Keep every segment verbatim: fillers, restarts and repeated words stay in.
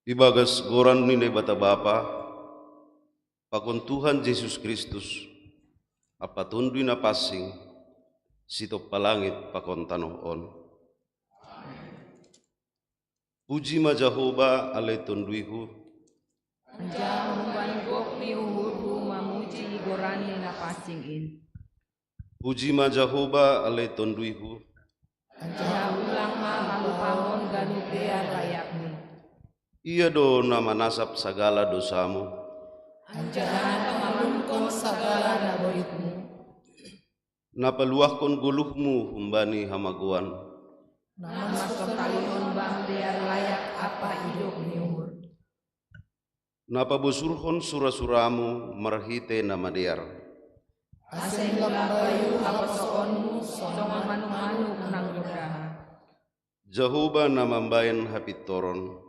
Ibagas goran ni Naibata Bapa, pakon Tuhan Jesus Kristus, Ampa Tonduy Napansing, sitompa langit pakon tanoh on. Puji ma Jahowa ale Tonduyhu. Anjaha humbani gok ni uhurhu mamuji goran-Ni na pansing in. Puji ma Jahowa ale Tonduyhu. Anjaha ulang ma malupahon ganup dear layakMu. Ia do na manasap sagala dosamu. Anjaha na mangalumkon sagala na boritMu. Na paluahkon goluhMu humbani hamagoan. Na manasap talihon Bam dear layak ampa idop ni uhur. Na pabosurhon sura-suramu marhitei na madear. Ase nilambai haposoonMu songon manuk-manuk nang gondaha. Jahowa na mambahen hapintoron.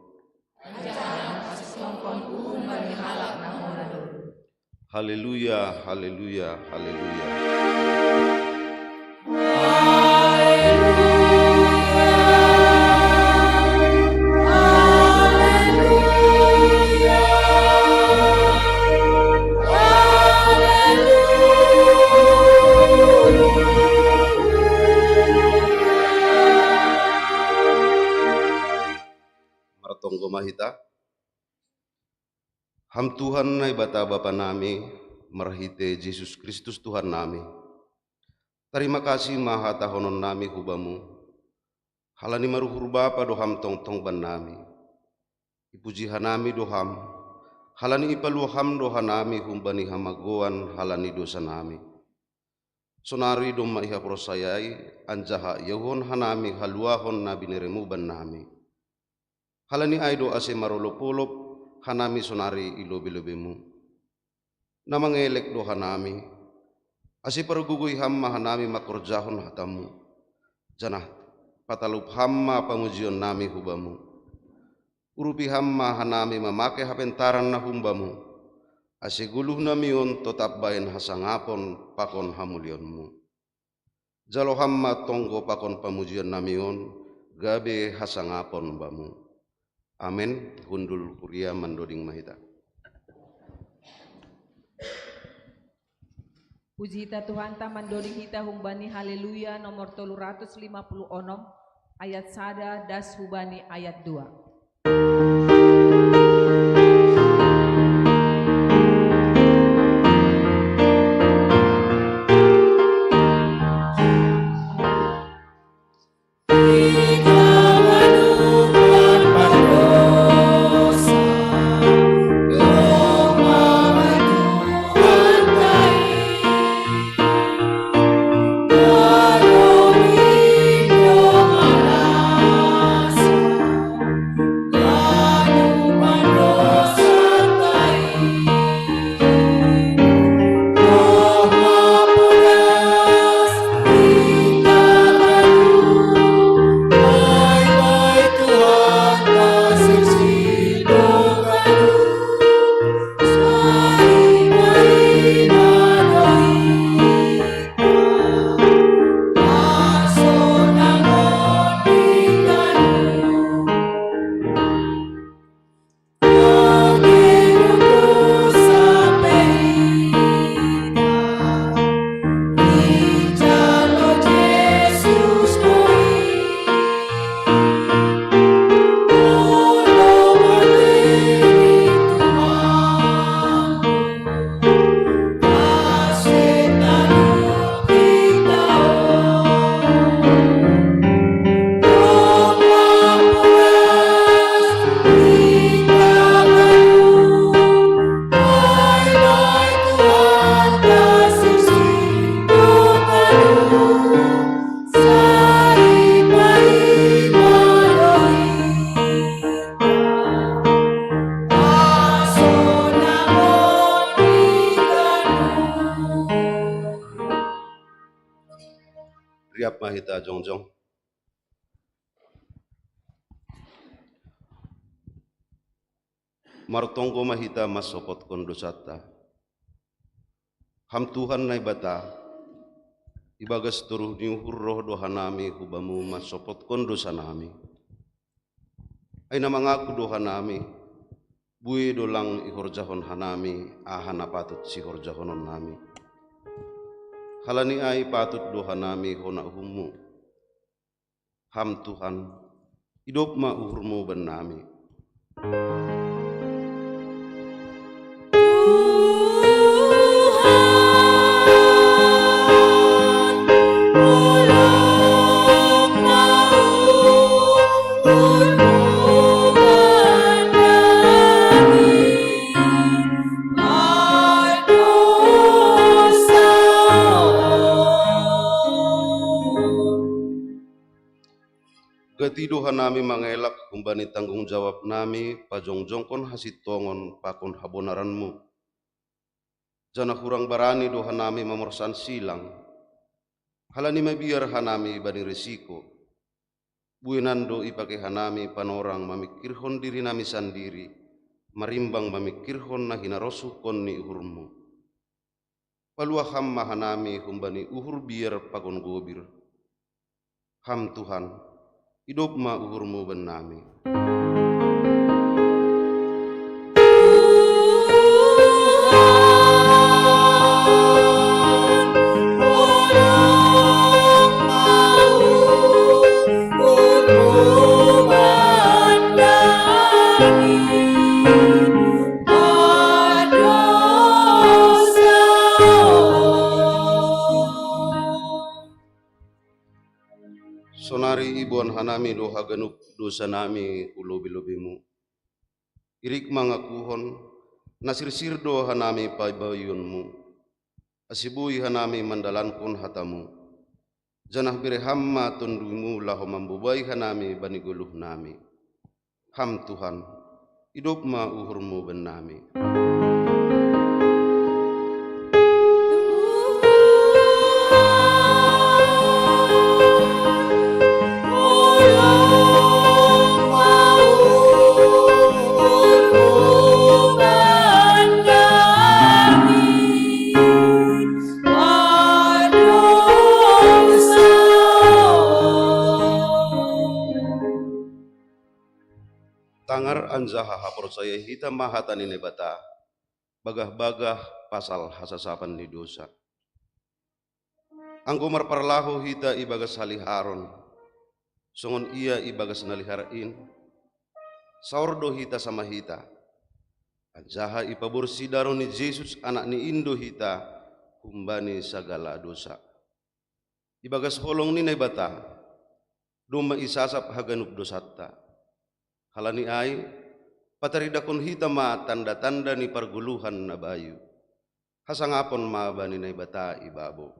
Anjaha na pasisongkon uhum bani halak na hona do. Haleluya, haleluya, haleluya. Martonggo ma hita. Ham Tuhan Naibata Bapa nami, marhitei Jesus Kristus Tuhan nami. Tarima kasih ma hatahonon nami hu Bamu. Halani maruhur Bapa do Ham tongtong bannami. Ipuji hanami do Ham, halani ipaluah Ham do hanami humbani hamagoan halani dosanami. Sonari domma ihaporsayai, anjaha iahon hanami haluahon na binereMu bannami. Halani ai do ase marolop-olop hanami sonari i lobei-lobeiMu. Na mangelek do hanami, ase pargogoi Ham ma hanami mangkorjahon hataMu, janah patalup Ham ma pamujionnami hu Bamu. Urupi Ham ma hanami mamake hapentaran na humbaMu, ase goluhnami on totap bahen hasangapon pakon hamuliaonMu. Jalo Ham ma tonggo pakon pamujionnami on, gabe hasangapon Bamu. Amen. Hundul huria mandoding ma hita. Puji hita Tuhanta mandoding hita humbani Haleluya nomor tolu ratus lima puluh onom, ayat sada das hubani ayat dua. Siap ma hita jongjong. Martonggo ma hita mansopotkon dosanta. Ham Tuhan Naibata, ibagas toruh ni uhur roh do hanami hu Bamu mansopotkon dosanami. Ai na mangaku do hanami, buei do lang ihorjahon hanami aha na patut sihorjahononnami. Halani ai patut do hanami hona uhumMu. Ham Tuhan, idop ma uhurMu bannami. Gati do hanami mangelak humbani tanggung jawabnami pajongjongkon hasintongon pakon habonaranMu. Janah hurang barani do hanami mamorsan silang. Halani mabiar hanami bani risiko. Bueinan do ipake hanami panorang mamingkirhon dirinami sandiri, marimbang mamingkirhon na hinarosuhkon ni uhurMu. Paluah Ham ma hanami humbani uhur biar pakon gobir. Ham Tuhan, idop ma uhurMu bannami. Sonari iboan hanami do haganup dosanami hu lobi-lobiMu. Irik mangakuhon, na sirsir do hanami pabaionMu, ase boi hanami mandalankon hataMu. Janah bere Ham ma TonduyMu laho mambobai hanami bani goluhnami. Ham Tuhan, idop ma uhurMu bannami. Tangar anjaha haporsayaon hita ma hata ni Naibata, bagah-bagah pasal hasasapan ni dosa. Anggo marparlahou hita ibagas haliharon, songon Ia ibagas na lihar in, saor do hita sama hita. Anjaha ipaborsi darah ni Jesus, Anak ni in do hita, humbani sagala dosa. Ibagas holong ni Naibata, domma isasap haganup dosanta. Halani ai, pataridahon hita ma tanda-tanda ni pargoluhan na bayu. Hasangapon ma bani Naibata ibabo.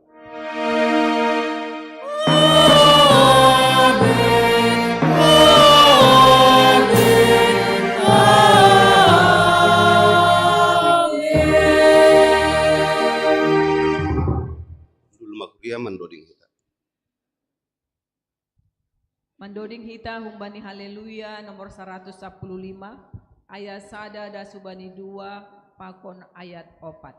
Mandoding hita humbani Haleluya nomor saratus sampulu lima, ayat sada das hubani dua, pakon ayat opat.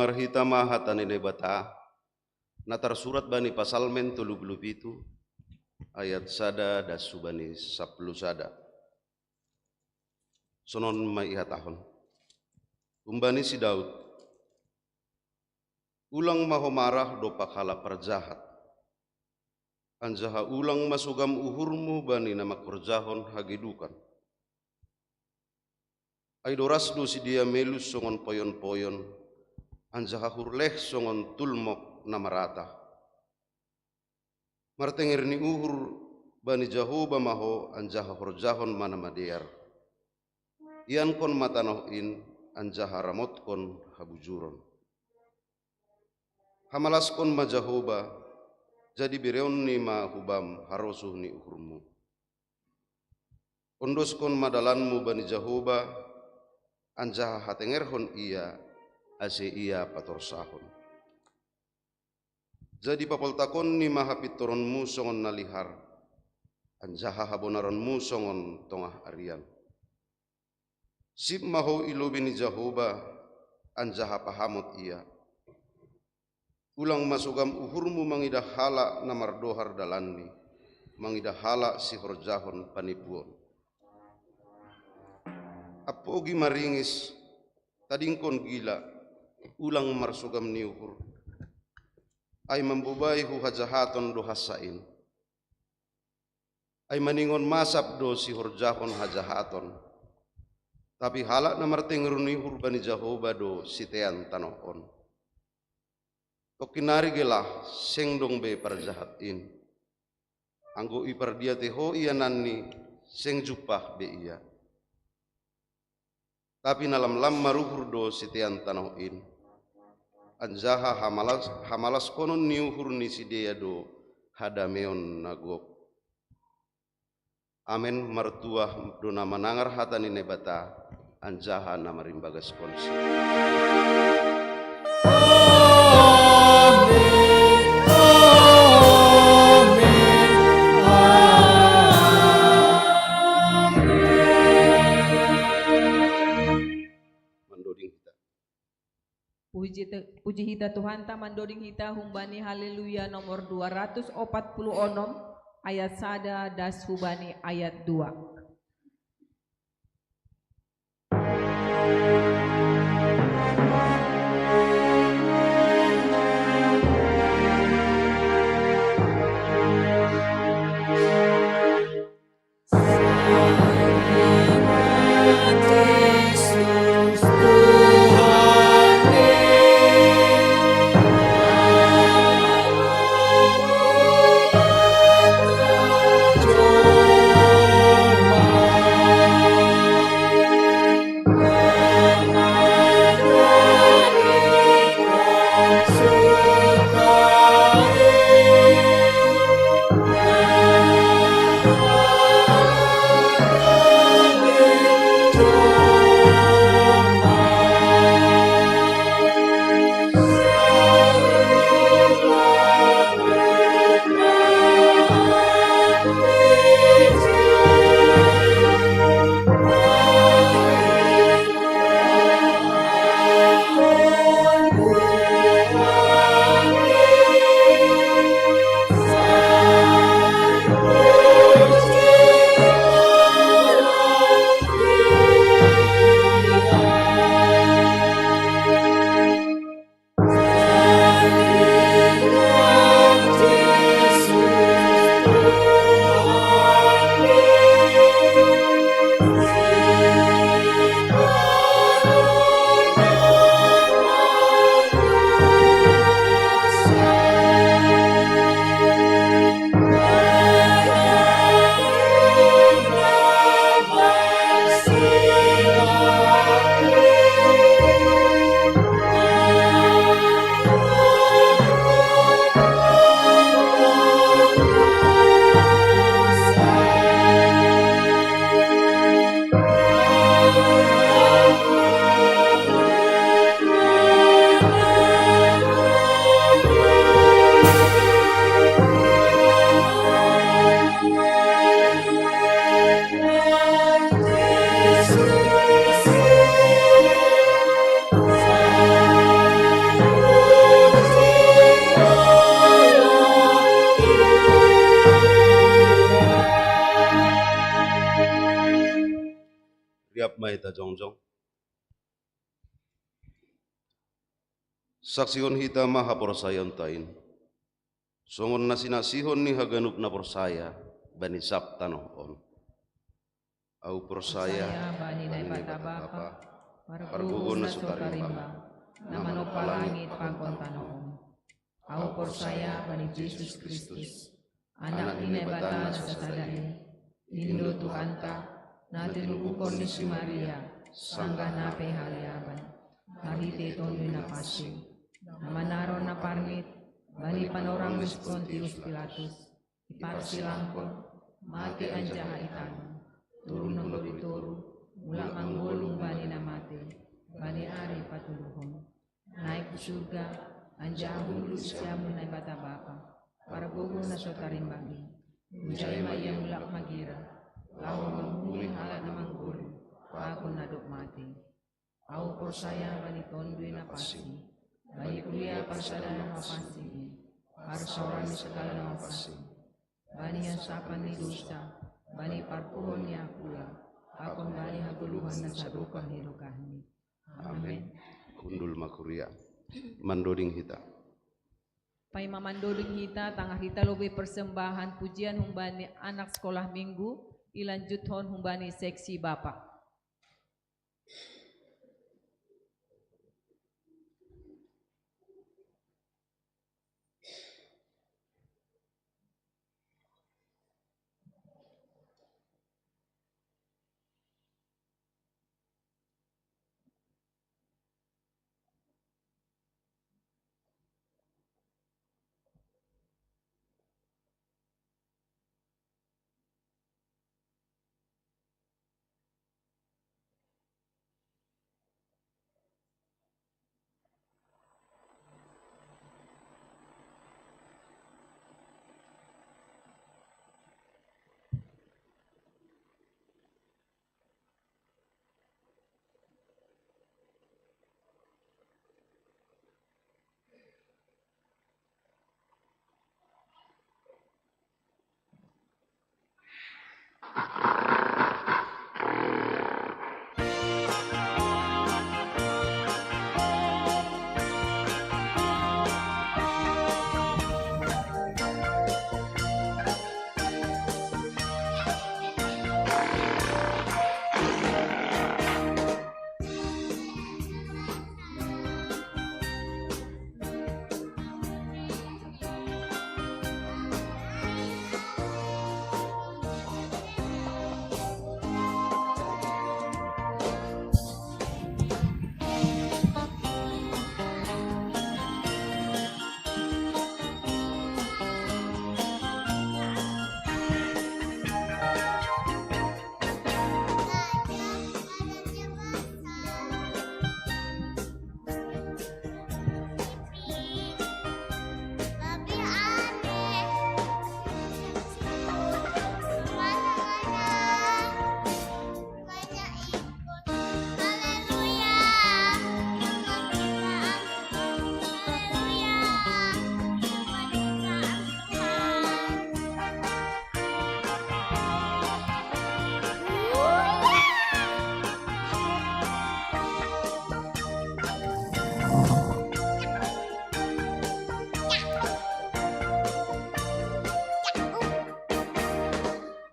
Marhita ma hata ni Naibata, na tarsurat bani Pasalmen tolu pulu pitu, ayat sada das hubani sapuluh sada. Sonon ma ihatahon. Humbani si Daud. Ulang ma ho marah dompak halak parjahat. Anjaha ulang ma sogam uhurmu bani na mangkorjahon hagedukan. Ai doras do sidea melus songon poyon-poyon, anjaha hurleh songon tulmok na marata. Martenger ni uhur bani Jahoba ma ho anjaha horjahon ma na madear. Iankon ma tanoh in anjaha ramotkon habujuron. Hamalaskon ma Jahoba, jadi bereon ni ma hubam harosuh ni uhurmu. Ondoskon ma dalanmu bani Jahoba, anjaha hatengerhon ia, ase ia patorsahon. Jadi papoltakon ni ma hapintoronmu songon na lihar, anjaha habonaronmu songon tongah arian. Sip ma ho i lobei ni Jahoba, anjaha pahamot ia. Ulang ma sogam uhurmu mangidah halak na mardohar dalanni, mangidah halak sihorjahon panipuon. Ampogi ma ringis, tadingkon gila, ulang marsogam ni uhur. Ai mambobai hu hajahaton do hansa in. Ai maningon masap do sihorjahon hajahaton. Tapi halak na martenger ni uhur bani Jahoba do sitean tanoh on. Tongkin nari gelah seng dong be parjahat in. Anggo ipardiatei ho iananni, seng jumpah be ia. Tapi na lamlam maruhur do sitean tanoh in. Anjaha hamalas, hamalaskonon ni uhur ni sidea do hadameon na gok. Amen. Martuah do na manangar hata ni Naibata, anjaha na marimbagaskonsi. Mandoding hita. Puji te-, puji hita Tuhanta, mandoding hita humbani Haleluya nomor dua ratus opat puluh onom, ayat sada das hubani ayat dua. Kita jongjong. Saksihon hita ma haporsayaonta in. Songon na sinasihon ni haganup na porsaya bani sab tanoh on. Ahu porsaya bani Naibata Bapa, Pargogo na so tarimbang, na manompa langit pakon tanoh on. Ahu porsaya bani Jesus Kristus, Anak ni Naibata na sasada i, Indo Tuhanta, na tinubuhon ni si Maria, sanggah na pe haleaban, marhitei Tonduy Napansing, na manaron na parngit bani panorang ni si Pontius Pilatus, diparsilangkon, mate anjaha itangihon, turun tu toru, mulak manggoluh bani na mate, bani ari patoluhon. Naik hu surga, anjaha hundul siamun Naibata Bapa, Pargogo na so tarimbang i. Hujai ma Ia mulak magira, laho mangumuli halak na manggoluh pakon na dob mate. Ahu porsaya bani Tonduy Napansing, bani kuria parsada na mapansing i, parsaoran ni sagala na mapansing, bani hansapan ni dousa, bani parpuhoon ni angkula, pakon bani hagoluhan na sadokah ni dokahni. Amen. Hundul ma kuria. Mandoding hita. Paima mandoding hita, tangar hita lobei persembahan pujian humbani anak sekolah minggu, ilanjuthon humbani seksi Bapa.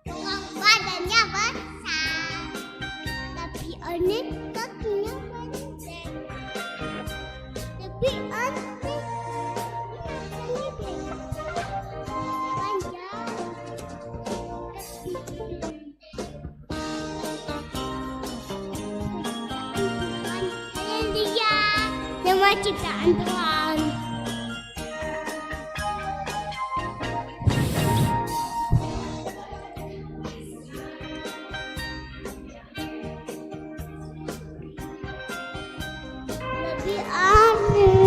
Tukang badannya besar, tapi aneh kakinya pendek. Tapi aneh kakinya pendek. Panjang. Haleluya. Semua ciptaan Tuhan. Lebih aneh.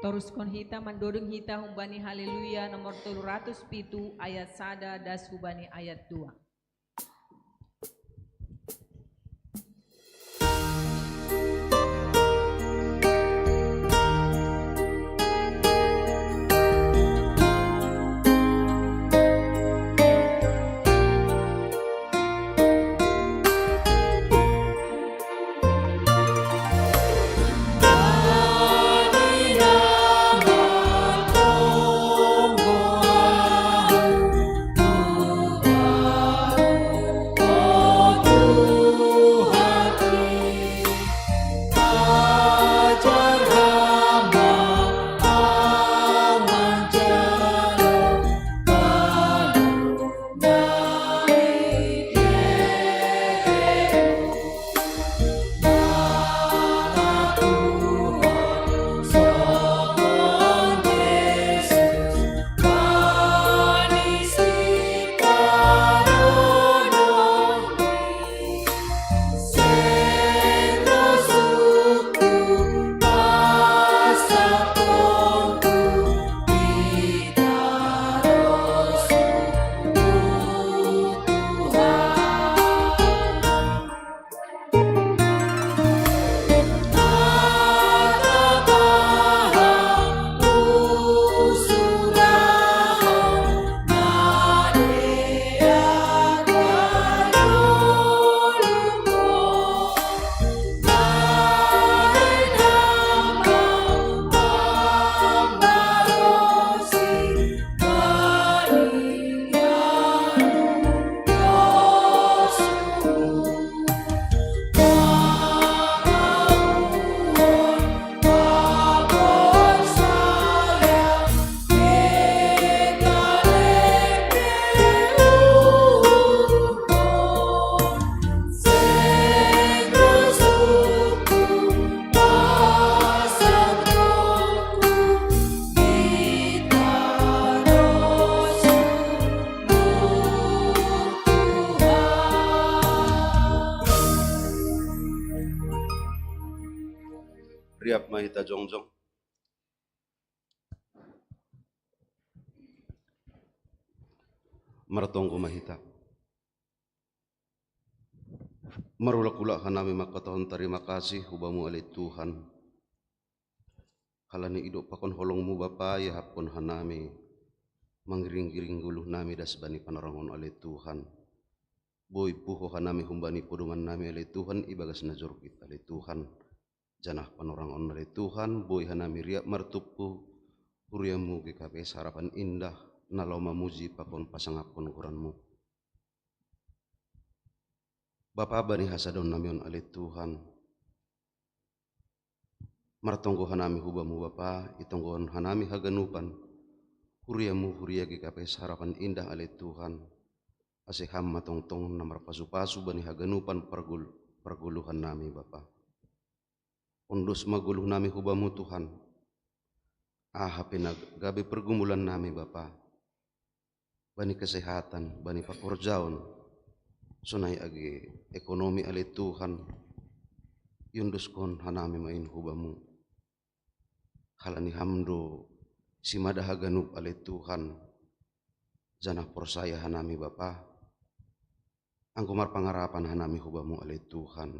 Toruskon hita mandodong hita humbani Haleluya nomor tolu ratus pitu ayat sada das hubani ayat dua. Mahita jongjong. Martonggo mahita. Marulak-ulak hanami mangkatahon tarima kasih hu Bamu ale Tuhan. Halani idop pakon holongMu Bapa, iahapkon hanami mangiring-iring goluh nami das bani panorangon ale Tuhan. Boi puho hanami humbani podoman nami ale Tuhan ibagas na jorgit ale Tuhan. Janah panorangon ale Tuhan, boi hanami riap martumpu, huriaMu G K P S Harapan Indah, na laho mamuji pakon pasangapkon goranMu. Bapa, bani hasadon nami on ale Tuhan. Martonggo hanami hu Bamu Bapa, itonggohon hanami haganupan, huriaMu huria G K P S Harapan Indah ale Tuhan. Ase Ham ma tongtong na marpasu-pasu bani haganupan pargol-, pargoluhan nami Bapa. Ondos ma goluh nami hu Bamu Tuhan. Aha pe na gabe pergumulan nami Bapa. Bani kesehatan, bani pakorjaon, sonai age ekonomi ale Tuhan. Iondoskon hanami ma in hu Bamu. Halani Ham do simada haganup ale Tuhan. Janah porsaya hanami Bapa. Anggo marpangarapan hanami hu Bamu ale Tuhan,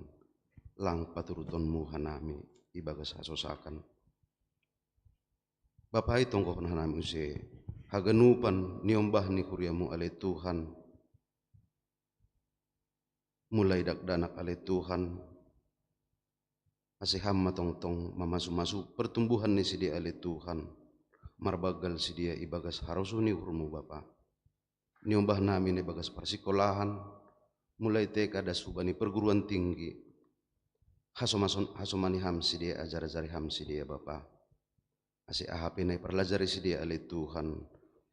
lang paturutonMu hanami ibagas hasosakan. Bapa, itonggohon hanami use haganupan niombah ni huriaMu ale Tuhan. Mulai dakdanak ale Tuhan. Ase Ham ma tongtong mamasu-masu pertumbuhan ni sidea ale Tuhan. Marbanggal sidea ibagas harosuh ni uhurMu Bapa. Niombah nami na ibagas parsikolahan, mulai T K das hubani perguruan tinggi. Hasomason-, hasomani Ham sidea, ajar-ajari Ham sidea Bapa. Ase aha pe na iparlajari sidea ale Tuhan,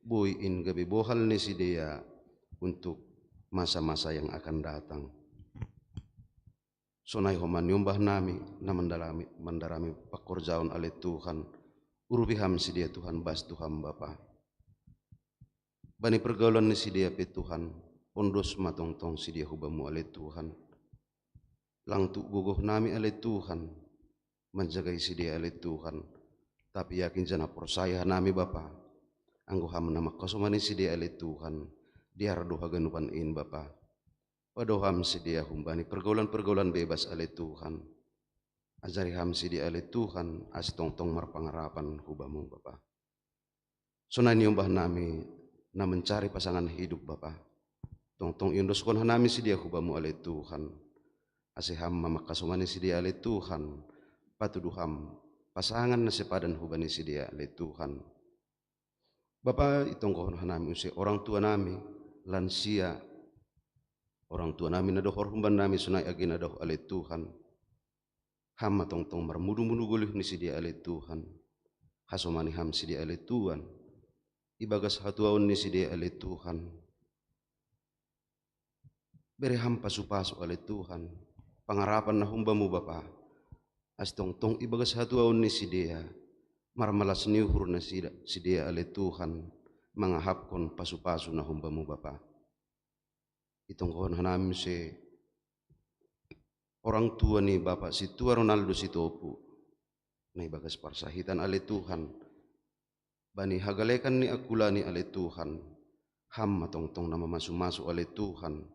boi in gabe bohal ni sidea untuk masa-masa yang akan datang. Sonai homa niombah nami, na mandalami, mandarami pakorjaon ale Tuhan, urupi Ham sidea Tuhan, bastu Ham Bapa. Bani pergaulan ni sidea pe Tuhan, ondos ma tongtong sidea hu Bamu ale Tuhan. Lang tuk gogoh nami ale Tuhan, manjagai sidea ale Tuhan. Tapi yakin janah porsaya nami Bapa. Anggo Ham na mangkasomani sidea ale Tuhan, dear do haganupan in Bapa. Padoh Ham sidea humbani pergaulan-pergaulan bebas ale Tuhan. Ajari Ham sidea ale Tuhan, ase tongtong marpangarapan hu Bamu Bapa. Sonai niombah nami na mencari pasangan hidup Bapa. Tongtong iondoskon hanami sidea hu Bamu ale Tuhan. Ase Ham ma mangkasomani sidea ale Tuhan. Patudu Ham pasangan na sepadan hubani sidea ale Tuhan. Bapa, itonggohon hanami use orang tua nami, lansia, orang tua nami na dohor humban nami sonai age na daoh ale Tuhan. Ham ma tongtong marmudu-mudu goluh ni sidea ale Tuhan. Hasomani Ham sidea ale Tuhan. Ibagas hatuaon ni sidea ale Tuhan. Bere Ham pasu-pasu ale Tuhan. Pangarapan na hum Bamu Bapa. Ase tongtong ibagas hatuaon ni sidea. Marmalas ni uhur na sida-, sidea ale Tuhan. Mangahapkon pasu-pasu na hum Bamu Bapa. Itonggohon hanami use orang tua ni Bapa Sintua Ronaldo Sitopu. Na ibagas parsahitan ale Tuhan. Bani hagalekan ni angkula ni ale Tuhan. Ham ma tongtong na mamasu-masu ale Tuhan.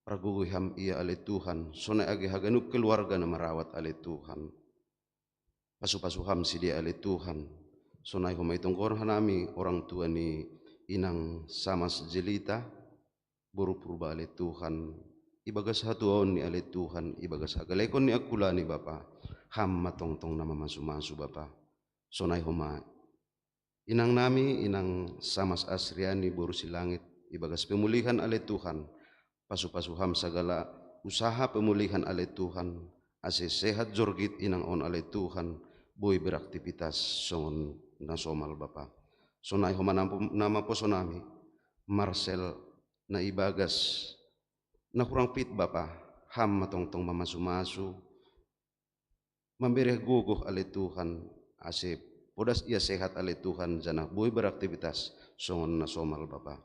Pargogoi Ham ia ale Tuhan. Sonai age haganup keluarga na marawat ale Tuhan. Pasu-pasu Ham sidea ale Tuhan. Sonai homa itonggohon hanami orang tua ni inang Samas Jelita, boru Purba ale Tuhan. Ibagas hatuaon ni ale Tuhan, ibagas hagalekon ni angkula ni Bapa. Ham ma tongtong na mamasu-masu Bapa. Sonai homa inang nami, inang Samas Asriani boru Silangit, ibagas pemulihan ale Tuhan. Pasu-pasu Ham sagala usaha pemulihan ale Tuhan. Ase sehat jorgit inang on ale Tuhan. Boi beraktivitas songon na somal Bapa. Sonai homa na maposo nami. Marcel na ibagas na hurang fit Bapa. Ham ma tongtong mamasu-masu. Mambere gogoh ale Tuhan, ase podas ia sehat ale Tuhan, janah boi beraktivitas songon na somal Bapa.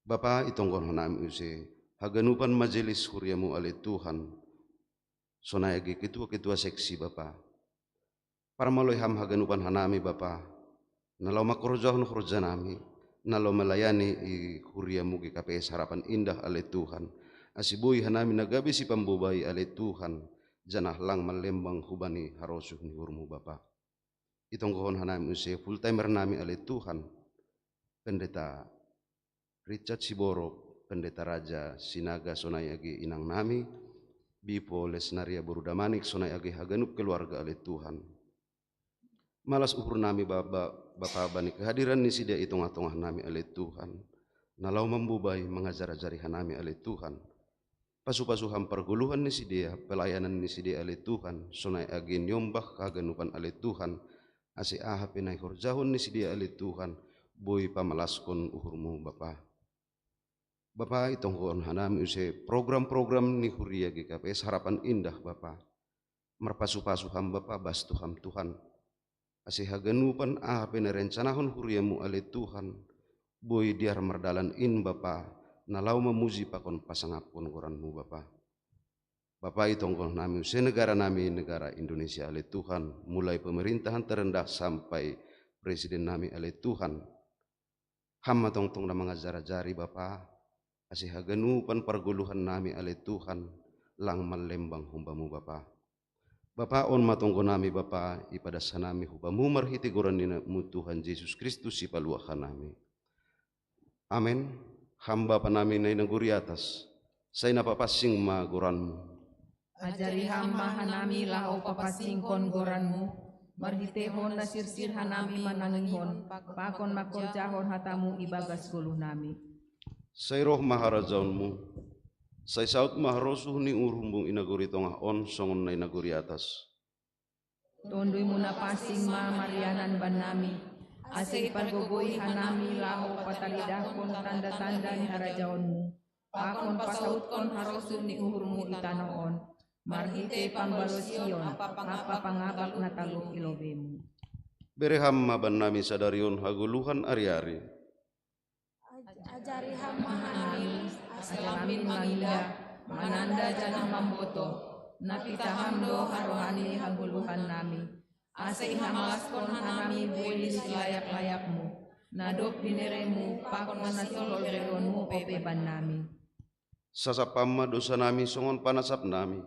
Bapa, itonggohon hanami use haganupan majelis huriaMu ale Tuhan. sonai age ketua-ketua seksi Bapa. Parmaloi Ham haganupan hanami Bapa, na laho mangkorjahon horja nami, na laho malayani i huria-Mu G K P S Harapan Indah ale Tuhan, ase boi hanami na gabe sipambobai ale Tuhan, janah lang mallembang hubani harosuh ni uhur-Mu Bapa. Itonggohon hanami use full timer nami ale Tuhan, Pendeta Richard Siborok, Pendeta Raja Sinaga sonai age inang nami, Bipo Lesnaria boru Damanik sonai age haganup keluarga ale Tuhan. Malas uhur nami Bapa, Bapa bani kehadiran ni sidea i tongah-tongah nami ale Tuhan, na laho mambobai mangajar-ajari hanami ale Tuhan. Pasu-pasu Ham pargoluhan ni sidea, pelayanan ni sidea ale Tuhan, sonai age niombah haganupan ale Tuhan, ase aha pe na ihorjahon ni sidea ale Tuhan, boi pamalaskon uhur-Mu Bapa. Bapa, itonggohon hanami use program-program ni huria G K P S Harapan Indah Bapa. Marpasu-pasu Ham Bapa, bastu Ham Tuhan. Ase haganupan aha pe na irencanahon huria-Mu ale Tuhan, boi dear mardalan in Bapa, na laho mamuji pakon pasangapkon goran-Mu Bapa. Bapa, itonggohon nami use negara nami, negara Indonesia ale Tuhan, mulai pemerintahan terendah sampai presiden nami ale Tuhan. Ham ma tongtong na mangajar-ajari Bapa, ase haganupan pargoluhan nami ale Tuhan, lang mallembang humba-Mu Bapa. Bapa, on ma tonggo nami Bapa, ipadas hanami hu Bamu marhitei goran ni Anakmu Tuhan Jesus Kristus Sipaluah hanami. Amen. Ham Bapa nami na i nagori atas, sai na papansing ma goran-Mu. Ajari Ham ma hanami laho papansingkon goran-Mu, marhiteihon na sirsir hanami manangihon, pakon mangkorjahon hata-Mu ibagas goluh nami. Sai roh ma harajaon-Mu, sai saud ma harosuh ni uhur-Mu i nagori tongah on songon na i nagori atas. Tonduy-Mu na pansing ma marianan bannami, ase ipargogoi hanami laho patalidahkon tanda-tanda ni harajaon-Mu, pakon pasautkon harosuh ni uhur-Mu i tanoh on, marhitei pambalosion ampa pangabak na talup i lobei-Mu. Bere Ham ma bannami sadari on hagoluhan ari-ari. Ajari Ham ma hanami, ase lambin manginda, mananda janah mambotoh, na pitah Ham do harohan ni hagoluhan nami, ase ihamalaskon hanami boi ni silayak-layakMu, na dob binere-Mu pakon na sihol bereon-Mu ope bannami. Sasap Ham ma dousa nami songon panasap nami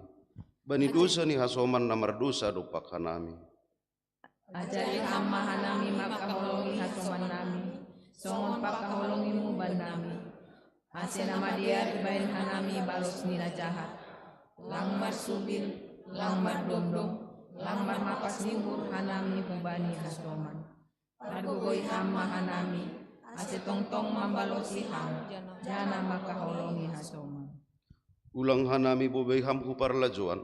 bani dousa ni hasoman na mardousa dompak hanami. Ajari Ham ma hanami mangkaholongi hasoman nami, songon pangkaholongi-Mu bannami. Ase na madear ibahen hanami balos ni na jahat. Lang marsubil, lang mardomdom, lang marmapas ni uhur hanami hubani hasoman. Pargogoi Ham ma hanami, ase tongtong mambalosi Ham, janah mangkaholongi hasoman. Ulang hanami bobei Ham hu parlajouan,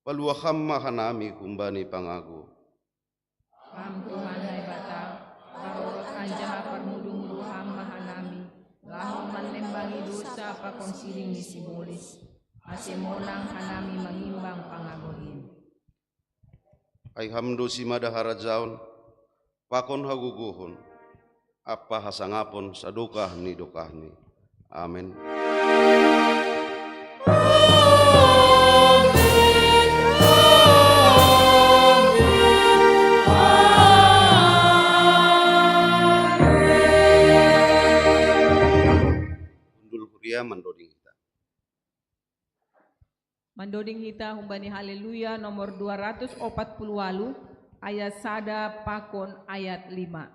paluah Ham ma hanami humbani pangago. Ham Tuhan Naibata, parorot anjaha parmudu-mudu Ham ma hanami, laho manlembangi dousa pakon siring ni sibolis, ase monang hanami mangimbang pangago in. Ai Ham do simada harajaon, pakon hagogohon, ampa hasangapon sadokah ni dokahni. Amen. Hundul huria mandoding hita. Mandoding hita humbani Haleluya nomor dua ratus opat puluh walu, ayat sada pakon ayat lima.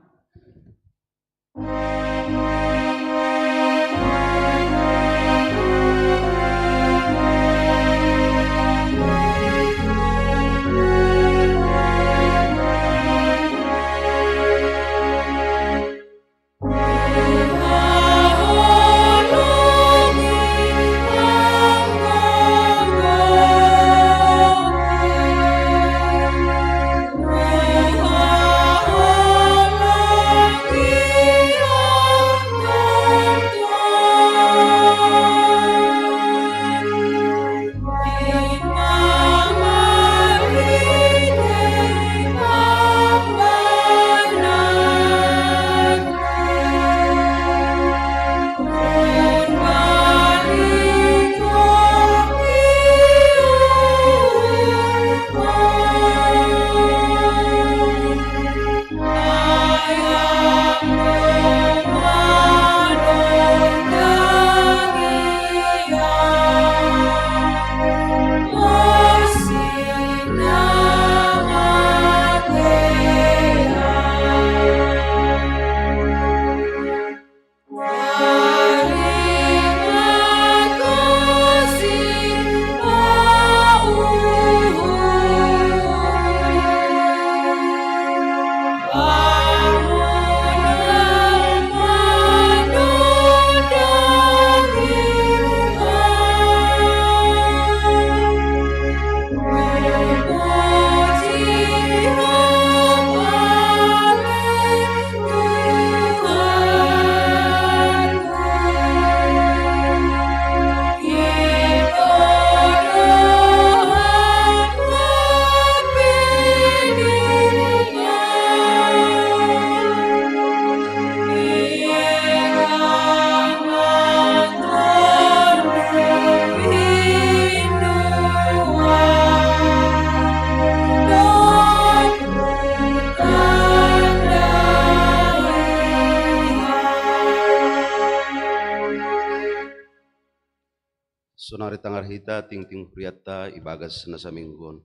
Sonari tangar hita tingting huriatta ibagas na samingguon.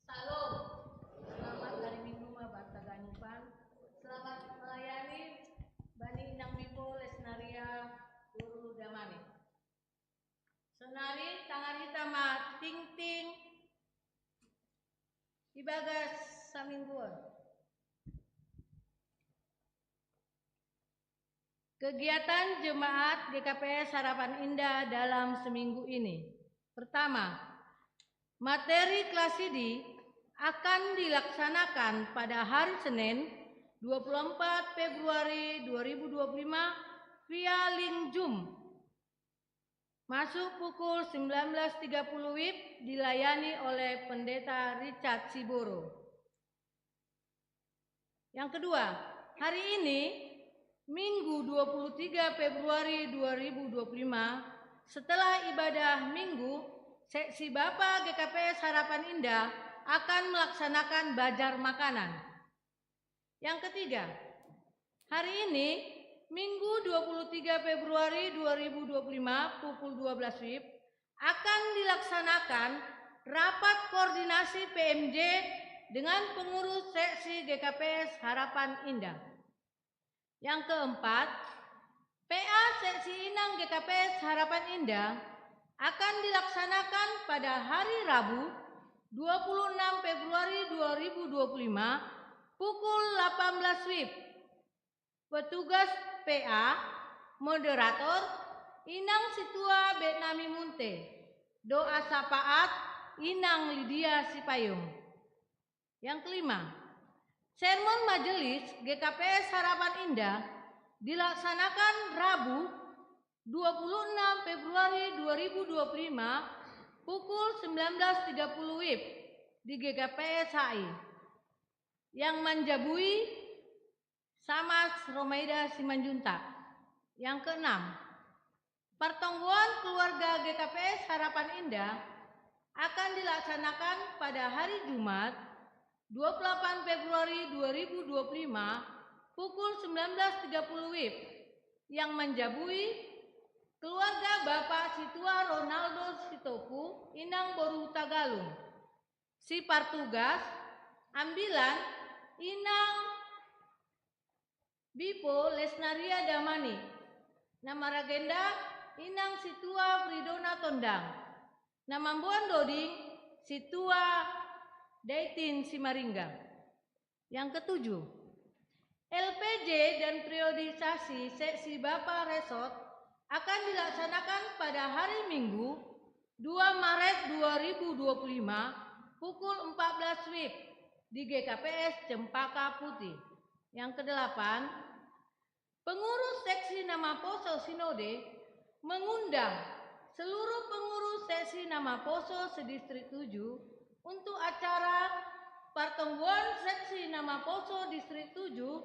Shalom. Selamat hari Minggu ma banta ganupan. Selamat melayani bani inang bipo Lesnaria Guru Damani. Sonari tangar hita ma tingting ibagas samingguon. Kegiatan jemaat G K P S Harapan Indah dalam seminggu ini. Pertama, materi klasidi akan dilaksanakan pada hari Senin, dua puluh empat Februari dua ribu dua puluh lima, via link Zoom. Masuk pukul sembilan belas tiga puluh W I B, dilayani oleh Pendeta Richard Siboro. Yang kedua, hari ini, Minggu dua puluh tiga Februari dua ribu dua puluh lima, setelah ibadah Minggu, seksi Bapa G K P S Harapan Indah akan melaksanakan bazar makanan. Yang ketiga, hari ini, Minggu dua puluh tiga Februari dua ribu dua puluh lima, pukul dua belas W I B, akan dilaksanakan rapat koordinasi P M J dengan pengurus seksi G K P S Harapan Indah. Yang keempat, P A seksi Inang G K P S Harapan Indah akan dilaksanakan pada hari Rabu, dua puluh enam Februari dua ribu dua puluh lima, pukul delapan belas W I B. Petugas P A, moderator, Inang Situa Betnami Munte. Doa syafaat, Inang Lydia Sipayung. Yang kelima, sermon majelis G K P S Harapan Indah dilaksanakan Rabu, dua puluh enam Februari dua ribu dua puluh lima, pukul sembilan belas tiga puluh W I B di G K P S H I. Yang manjabui, Samas Romaida Simanjuntak. Yang keenam, pertemuan keluarga G K P S Harapan Indah akan dilaksanakan pada hari Jumat, dua puluh delapan Februari dua ribu dua puluh lima, pukul sembilan belas tiga puluh W I B, yang manjabui keluarga Bapak Situa Ronaldo Sitopu, Inang Boru Tagalung. Si partugas, ambilan, Inang Bipo Lesnaria Damani. Na maragenda, Inang Situa Fridona Tondang. Na mamboan doding, Situa Daitin Simaringga. Yang ketujuh, L P J dan periodisasi seksi Bapa Resort akan dilaksanakan pada hari Minggu, dua Maret dua ribu dua puluh lima, pukul empat belas W I B di G K P S Cempaka Putih. Yang kedelapan, pengurus seksi Namaposo Sinode mengundang seluruh pengurus seksi Namaposo sedistrik tujuh untuk acara pertemuan seksi Namaposo distrik tujuh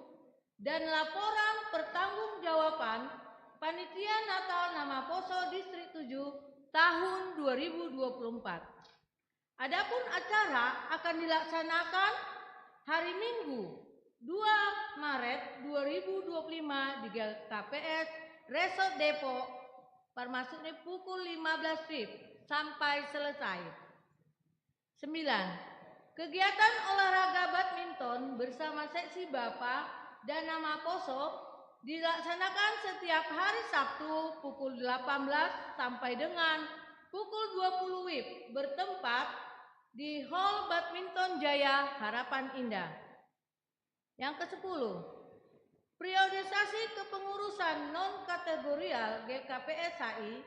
dan laporan pertanggungjawaban Panitia Natal Namaposo Distrik tujuh tahun dua ribu dua puluh empat. Adapun acara akan dilaksanakan hari Minggu, dua Maret dua ribu dua puluh lima di G K P S Resort Depok, parmasuknya pukul lima belas W I B sampai selesai. Sembilan, kegiatan olahraga badminton bersama seksi Bapa dan Namaposo dilaksanakan setiap hari Sabtu pukul delapan belas sampai dengan pukul dua puluh W I B bertempat di Hall Badminton Jaya Harapan Indah. Yang kesepuluh, periodisasi kepengurusan non-kategorial G K P S H I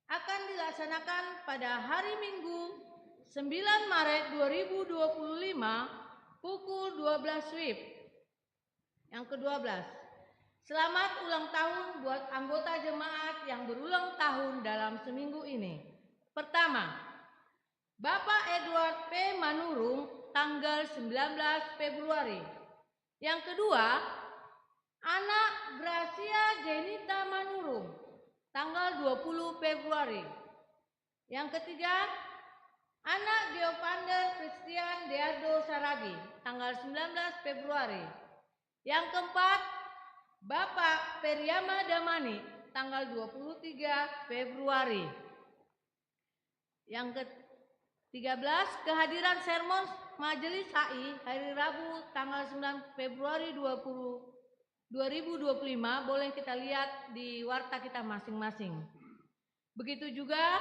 akan dilaksanakan pada hari Minggu, sembilan Maret dua ribu dua puluh lima, pukul dua belas W I B. Yang kedua belas, selamat ulang tahun buat anggota jemaat yang berulang tahun dalam seminggu ini. Pertama, Bapak Edward P Manurung, tanggal sembilan belas Februari. Yang kedua, anak Gracia Jenita Manurung, tanggal dua puluh Februari. Yang ketiga, anak Geovander Christian Deardo Saragi, tanggal sembilan belas Februari. Yang keempat, Bapak Periama Damani, tanggal dua puluh tiga Februari. Yang ketiga belas, kehadiran sermon Majelis H I hari Rabu tanggal sembilan Februari dua puluh, dua ribu dua puluh lima, boleh kita lihat di warta kita masing-masing. Begitu juga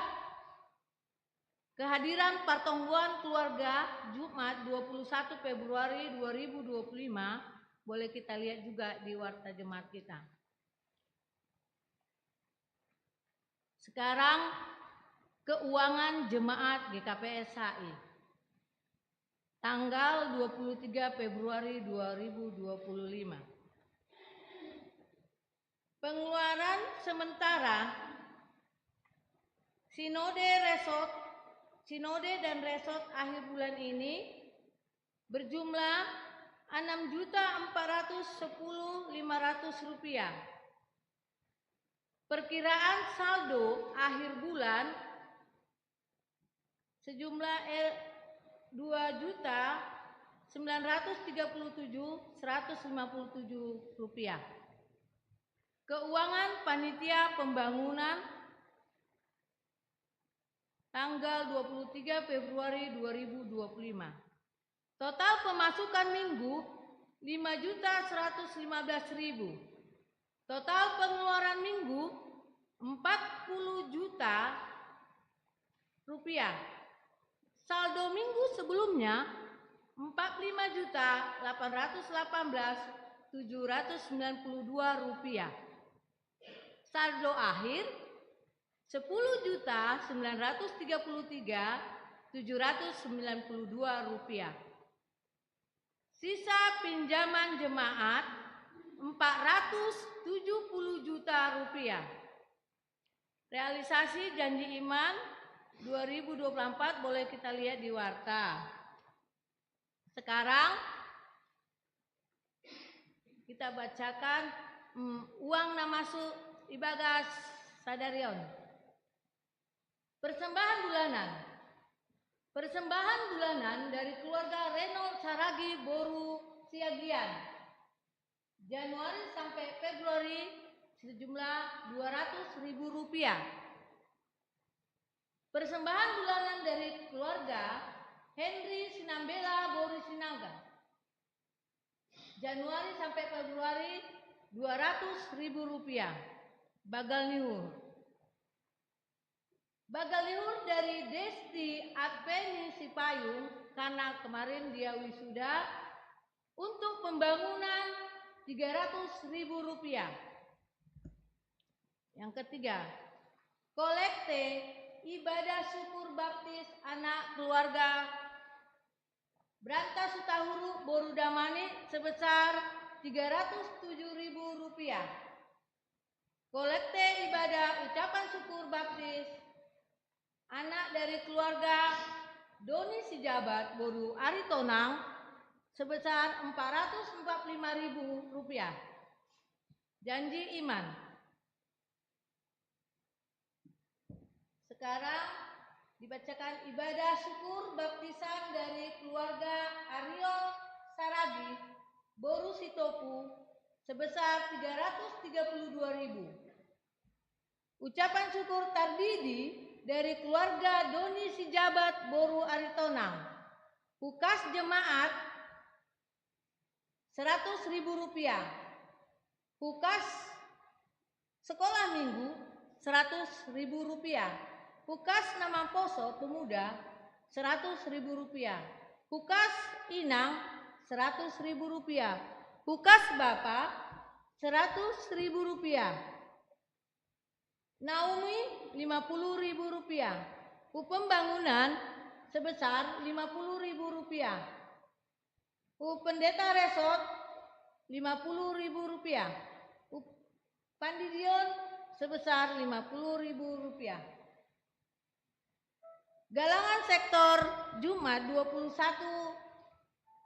kehadiran pertemuan keluarga Jumat dua puluh satu Februari dua ribu dua puluh lima, boleh kita lihat juga di warta jemaat kita. Sekarang, keuangan jemaat G K P S H I tanggal dua puluh tiga Februari dua ribu dua puluh lima. Pengeluaran sementara sinode resort, sinode dan resort akhir bulan ini berjumlah enam juta empat ratus sepuluh lima ratus rupiah. Perkiraan saldo akhir bulan sejumlah, eh, dua juta sembilan ratus tiga puluh tujuh seratus lima puluh tujuh rupiah. Keuangan panitia pembangunan tanggal dua puluh tiga Februari dua ribu dua puluh lima. Total pemasukan minggu lima juta seratus lima belas ribu. Total pengeluaran minggu empat puluh juta rupiah. Saldo minggu sebelumnya empat puluh lima juta delapan ratus delapan belas tujuh ratus sembilan puluh dua rupiah. Saldo akhir sepuluh juta sembilan ratus tiga puluh tiga tujuh ratus sembilan puluh dua rupiah. Sisa pinjaman jemaat empat ratus tujuh puluh juta rupiah. Realisasi janji iman dua ribu dua puluh empat boleh kita lihat di warta. Sekarang kita bacakan, mm, uang na masuk ibadah sadarion. Persembahan bulanan. Persembahan bulanan dari keluarga Reynold Saragi boru Siagian, Januari sampai Februari, sejumlah dua ratus ribu rupiah. Persembahan bulanan dari keluarga Henry Sinambela boru Sinaga, Januari sampai Februari, dua ratus ribu rupiah. Bagal niur. Bagal niur dari Desti Adveni Sipayung, karena kemarin dia wisuda, untuk pembangunan tiga ratus ribu rupiah. Yang ketiga, kolekte ibadah syukur baptis anak keluarga Branta Sutahuru boru Damani sebesar tiga ratus tujuh ribu rupiah. Kolekte ibadah ucapan syukur baptis anak dari keluarga Doni Sijabat boru Aritonang sebesar empat ratus empat puluh lima ribu rupiah. Janji iman. Sekarang dibacakan ibadah syukur baptisan dari keluarga Aryo Saragi boru Sitopu sebesar tiga ratus tiga puluh dua ribu. Ucapan syukur tarbidi dari keluarga Doni Sijabat boru Aritonang. Hukas jemaat seratus ribu rupiah. Hukas sekolah minggu seratus ribu rupiah. Hukas na mamposo pemuda seratus ribu rupiah. Hukas inang seratus ribu rupiah. Hukas bapa seratus ribu rupiah. Naomi lima puluh ribu rupiah. Upembangunan sebesar lima puluh ribu rupiah. Upendeta resort lima puluh ribu rupiah. Upandidion sebesar lima puluh ribu rupiah. Galangan sektor Jumat dua puluh satu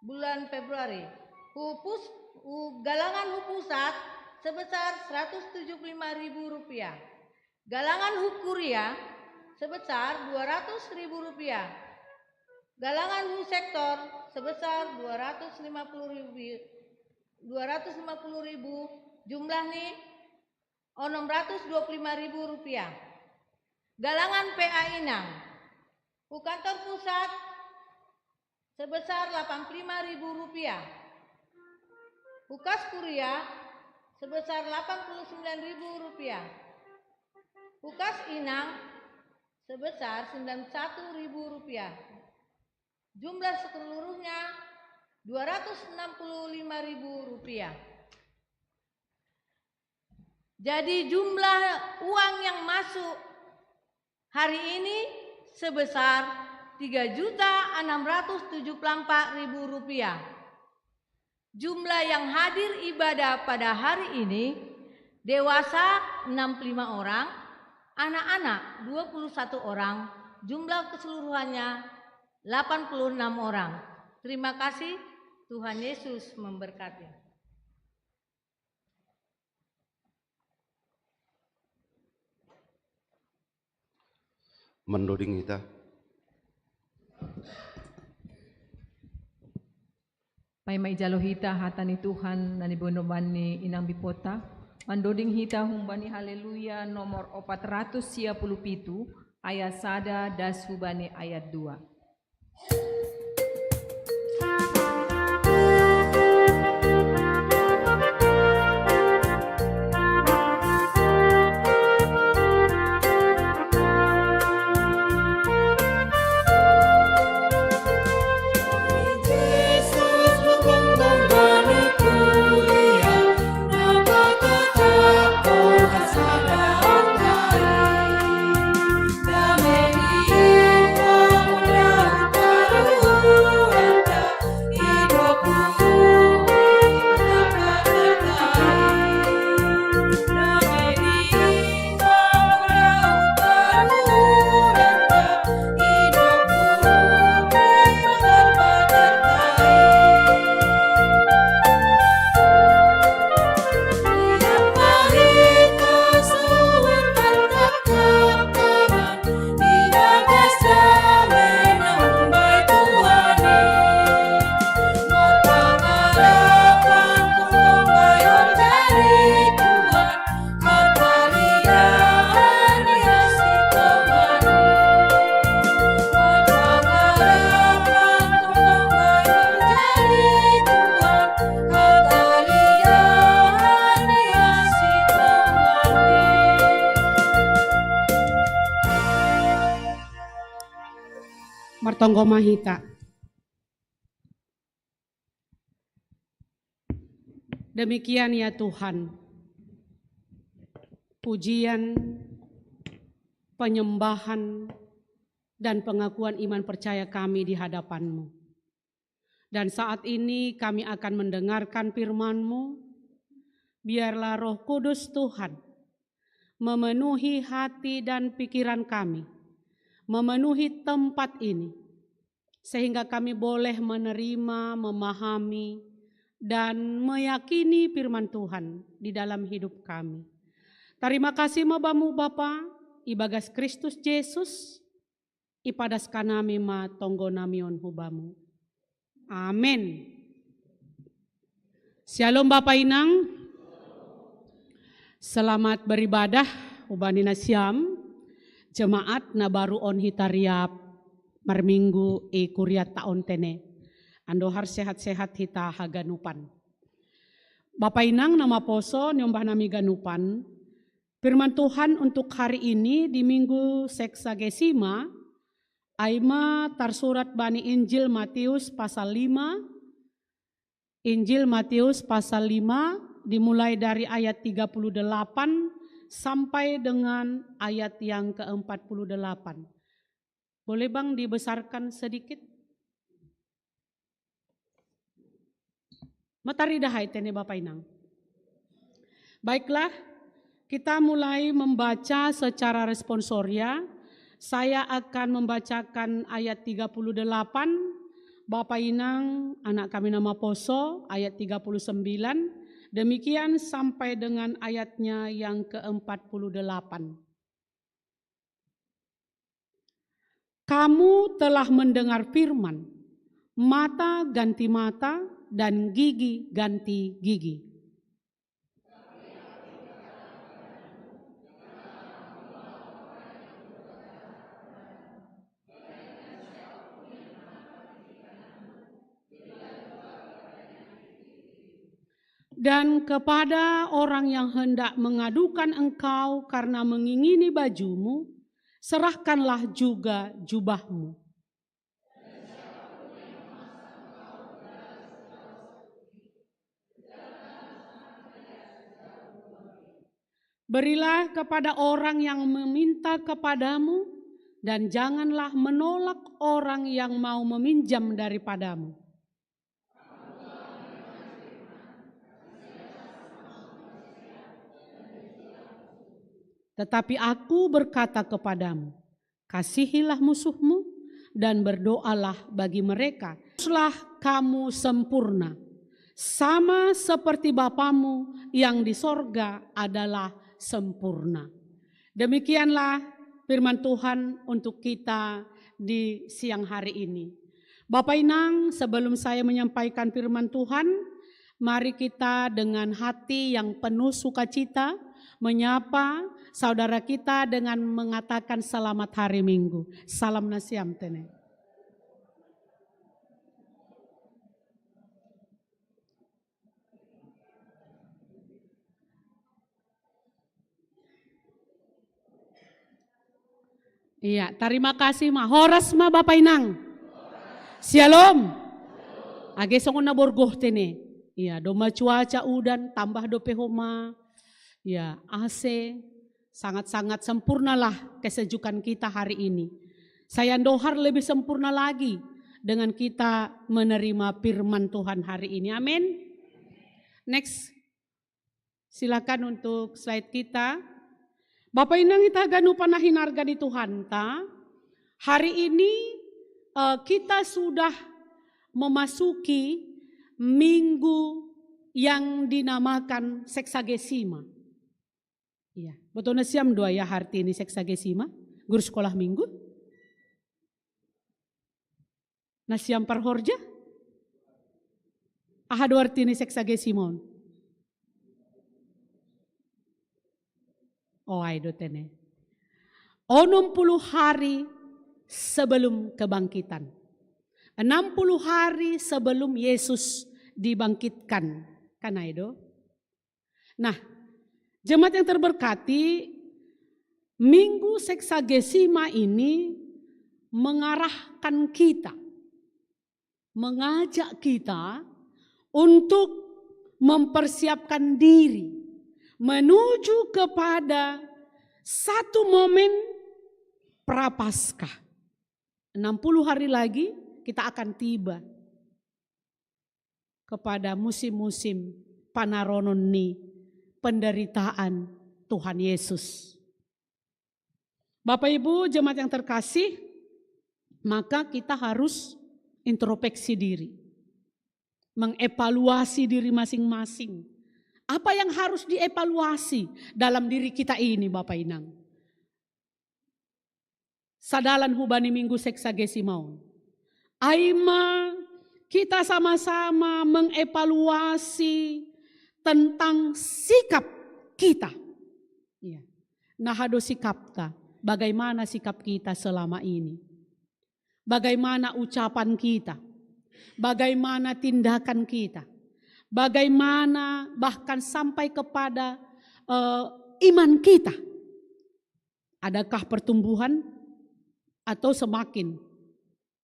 bulan Februari. Hupus, u-, galangan hupusat sebesar seratus tujuh puluh lima ribu rupiah. Galangan Hukuria sebesar dua ratus ribu rupiah. Galangan Husektor sebesar dua ratus lima puluh ribu, dua ratus lima puluh ribu, jumlah ni enam ratus dua puluh lima ribu rupiah. Galangan P A Inang, Hukantor Pusat sebesar delapan puluh lima ribu rupiah. Hukas Kuria sebesar delapan puluh sembilan ribu rupiah. Hukas Inang sebesar sembilan puluh satu ribu rupiah. Jumlah seluruhnya dua ratus enam puluh lima ribu rupiah. Jadi jumlah uang yang masuk hari ini sebesar tiga juta enam ratus tujuh puluh empat ribu rupiah. Jumlah yang hadir ibadah pada hari ini, dewasa enam puluh lima orang, anak-anak dua puluh satu orang, jumlah keseluruhannya delapan puluh enam orang. Terima kasih, Tuhan Yesus memberkati. Mandoding hita. Pai mai jalo hita hata ni Tuhan nani bonoban ni inang bipota. Mandoding hita humbani Haleluya nomor opat ratus sia puluh pitu, ayat sada das hubani ayat dua. Martonggo ma hita. Demikian ya Tuhan, pujian, penyembahan, dan pengakuan iman percaya kami di hadapan-Mu. Dan saat ini kami akan mendengarkan firman-Mu. Biarlah Roh Kudus Tuhan memenuhi hati dan pikiran kami, memenuhi tempat ini, sehingga kami boleh menerima, memahami, dan meyakini firman Tuhan di dalam hidup kami. Tarima kasih ma Bamu Bapa, ibagas Kristus Jesus, ipadas kanami ma tonggo nami on hu Bamu. Amen. Shalom Bapa Inang. Selamat beribadah hubani nasiam, jemaat na baru on hita riap marminggu i kuria ta on tene. Andohar sehat-sehat hita haganupan. Bapa Inang na maposo, niombah nami ganupan, firman Tuhan untuk hari ini di Minggu Seksagesima, ai ma tarsurat bani Injil Matius pasal lima, Injil Matius pasal lima, dimulai dari ayat tiga puluh delapan sampai dengan ayat yang keempat puluh delapan. Boleh Bang dibesarkan sedikit? Matari dahai tene Bapa Inang. Baiklah, kita mulai membaca secara responsoria. Saya akan membacakan ayat tiga puluh delapan, Bapa Inang, anak kami na maposo, ayat tiga puluh sembilan, demikian sampai dengan ayatnya yang keempat puluh delapan. Kamu telah mendengar firman, mata ganti mata dan gigi ganti gigi. Dan kepada orang yang hendak mengadukan engkau karena mengingini bajumu, serahkanlah juga jubahmu. Berilah kepada orang yang meminta kepadamu, dan janganlah menolak orang yang mau meminjam daripadamu. Tetapi aku berkata kepadamu, kasihilah musuhmu dan berdoalah bagi mereka. Teruslah kamu sempurna, sama seperti Bapamu yang di sorga adalah sempurna. Demikianlah firman Tuhan untuk kita di siang hari ini. Bapak Inang, sebelum saya menyampaikan firman Tuhan, mari kita dengan hati yang penuh sukacita menyapa saudara kita dengan mengatakan selamat hari Minggu. Salam na siam tene. Iya, tarima kasih ma. Horas ma Bapak Inang. Shalom. Age songon na borgoh tene. Iya, domma cuaca udan, tambah dope homa. Iya, A C. Sangat-sangat sempurnalah kesejukan kita hari ini. Sayandohar lebih sempurna lagi dengan kita menerima firman Tuhan hari ini. Amin. Next. Silakan untuk slide kita. Bapak Inang ita ganup na hinarga ni Tuhanta, hari ini, eh, kita sudah memasuki minggu yang dinamakan Sexagesima. Iya, boto na siam do ya arti ni Sexagesima, guru sekolah minggu? Na siam parhorja? Aha do arti ni Sexagesima on? Oh, ai do tene. Onom puluh hari sebelum kebangkitan. Enam puluh hari sebelum Yesus dibangkitkan. Kan ai do? Nah, jemaat yang terberkati, Minggu Sexagesima ini mengarahkan kita, mengajak kita untuk mempersiapkan diri menuju kepada satu momen Prapaskah. Enam puluh hari lagi kita akan tiba kepada musim-musim panaronon ni penderitaan Tuhan Yesus. Bapak Ibu jemaat yang terkasih, maka kita harus introspeksi diri, mengevaluasi diri masing-masing. Apa yang harus dievaluasi dalam diri kita ini, Bapak Inang? Sadalan hubani Minggu Sexagesima on. Ai ma kita sama-sama mengevaluasi tentang sikap kita. Iya. Nah, aha do sikapta? Bagaimana sikap kita selama ini? Bagaimana ucapan kita? Bagaimana tindakan kita? Bagaimana bahkan sampai kepada, eh, iman kita? Adakah pertumbuhan atau semakin?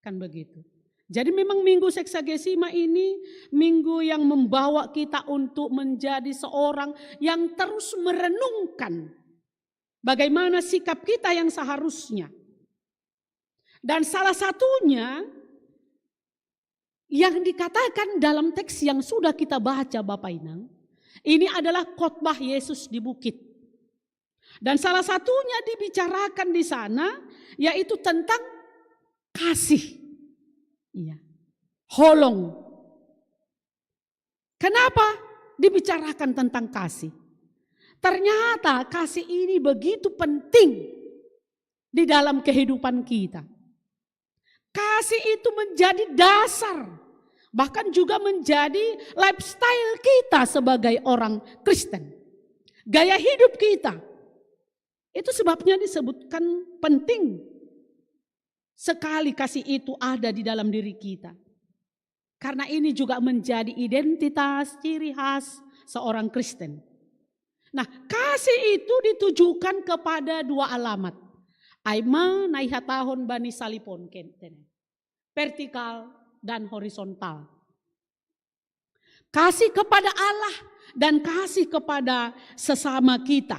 Kan begitu. Jadi memang Minggu Sexagesima ini minggu yang membawa kita untuk menjadi seorang yang terus merenungkan bagaimana sikap kita yang seharusnya. Dan salah satunya yang dikatakan dalam teks yang sudah kita baca, Bapak Inang, ini adalah khotbah Yesus di bukit. Dan salah satunya dibicarakan di sana, yaitu tentang kasih. Iya. Holong. Kenapa dibicarakan tentang kasih? Ternyata kasih ini begitu penting di dalam kehidupan kita. Kasih itu menjadi dasar, bahkan juga menjadi lifestyle kita sebagai orang Kristen. Gaya hidup kita. Itu sebabnya disebutkan penting sekali kasih itu ada di dalam diri kita. Karena ini juga menjadi identitas, ciri khas seorang Kristen. Nah, kasih itu ditujukan kepada dua alamat. Ai ma na ihatahon bani salipon kenten. Vertikal dan horizontal. Kasih kepada Allah dan kasih kepada sesama kita.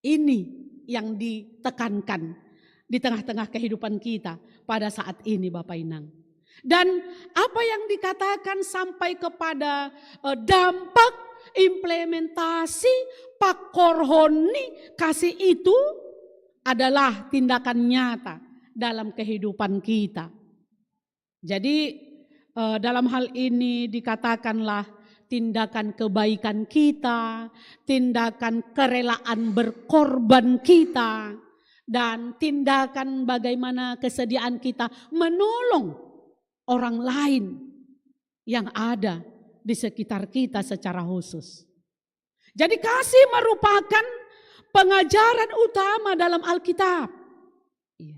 Ini yang ditekankan di tengah-tengah kehidupan kita pada saat ini, Bapak Inang. Dan apa yang dikatakan sampai kepada, eh, dampak implementasi pakorhon ni kasih itu adalah tindakan nyata dalam kehidupan kita. Jadi, eh, dalam hal ini dikatakanlah tindakan kebaikan kita, tindakan kerelaan berkorban kita, dan tindakan bagaimana kesediaan kita menolong orang lain yang ada di sekitar kita secara khusus. Jadi kasih merupakan pengajaran utama dalam Alkitab. Iya.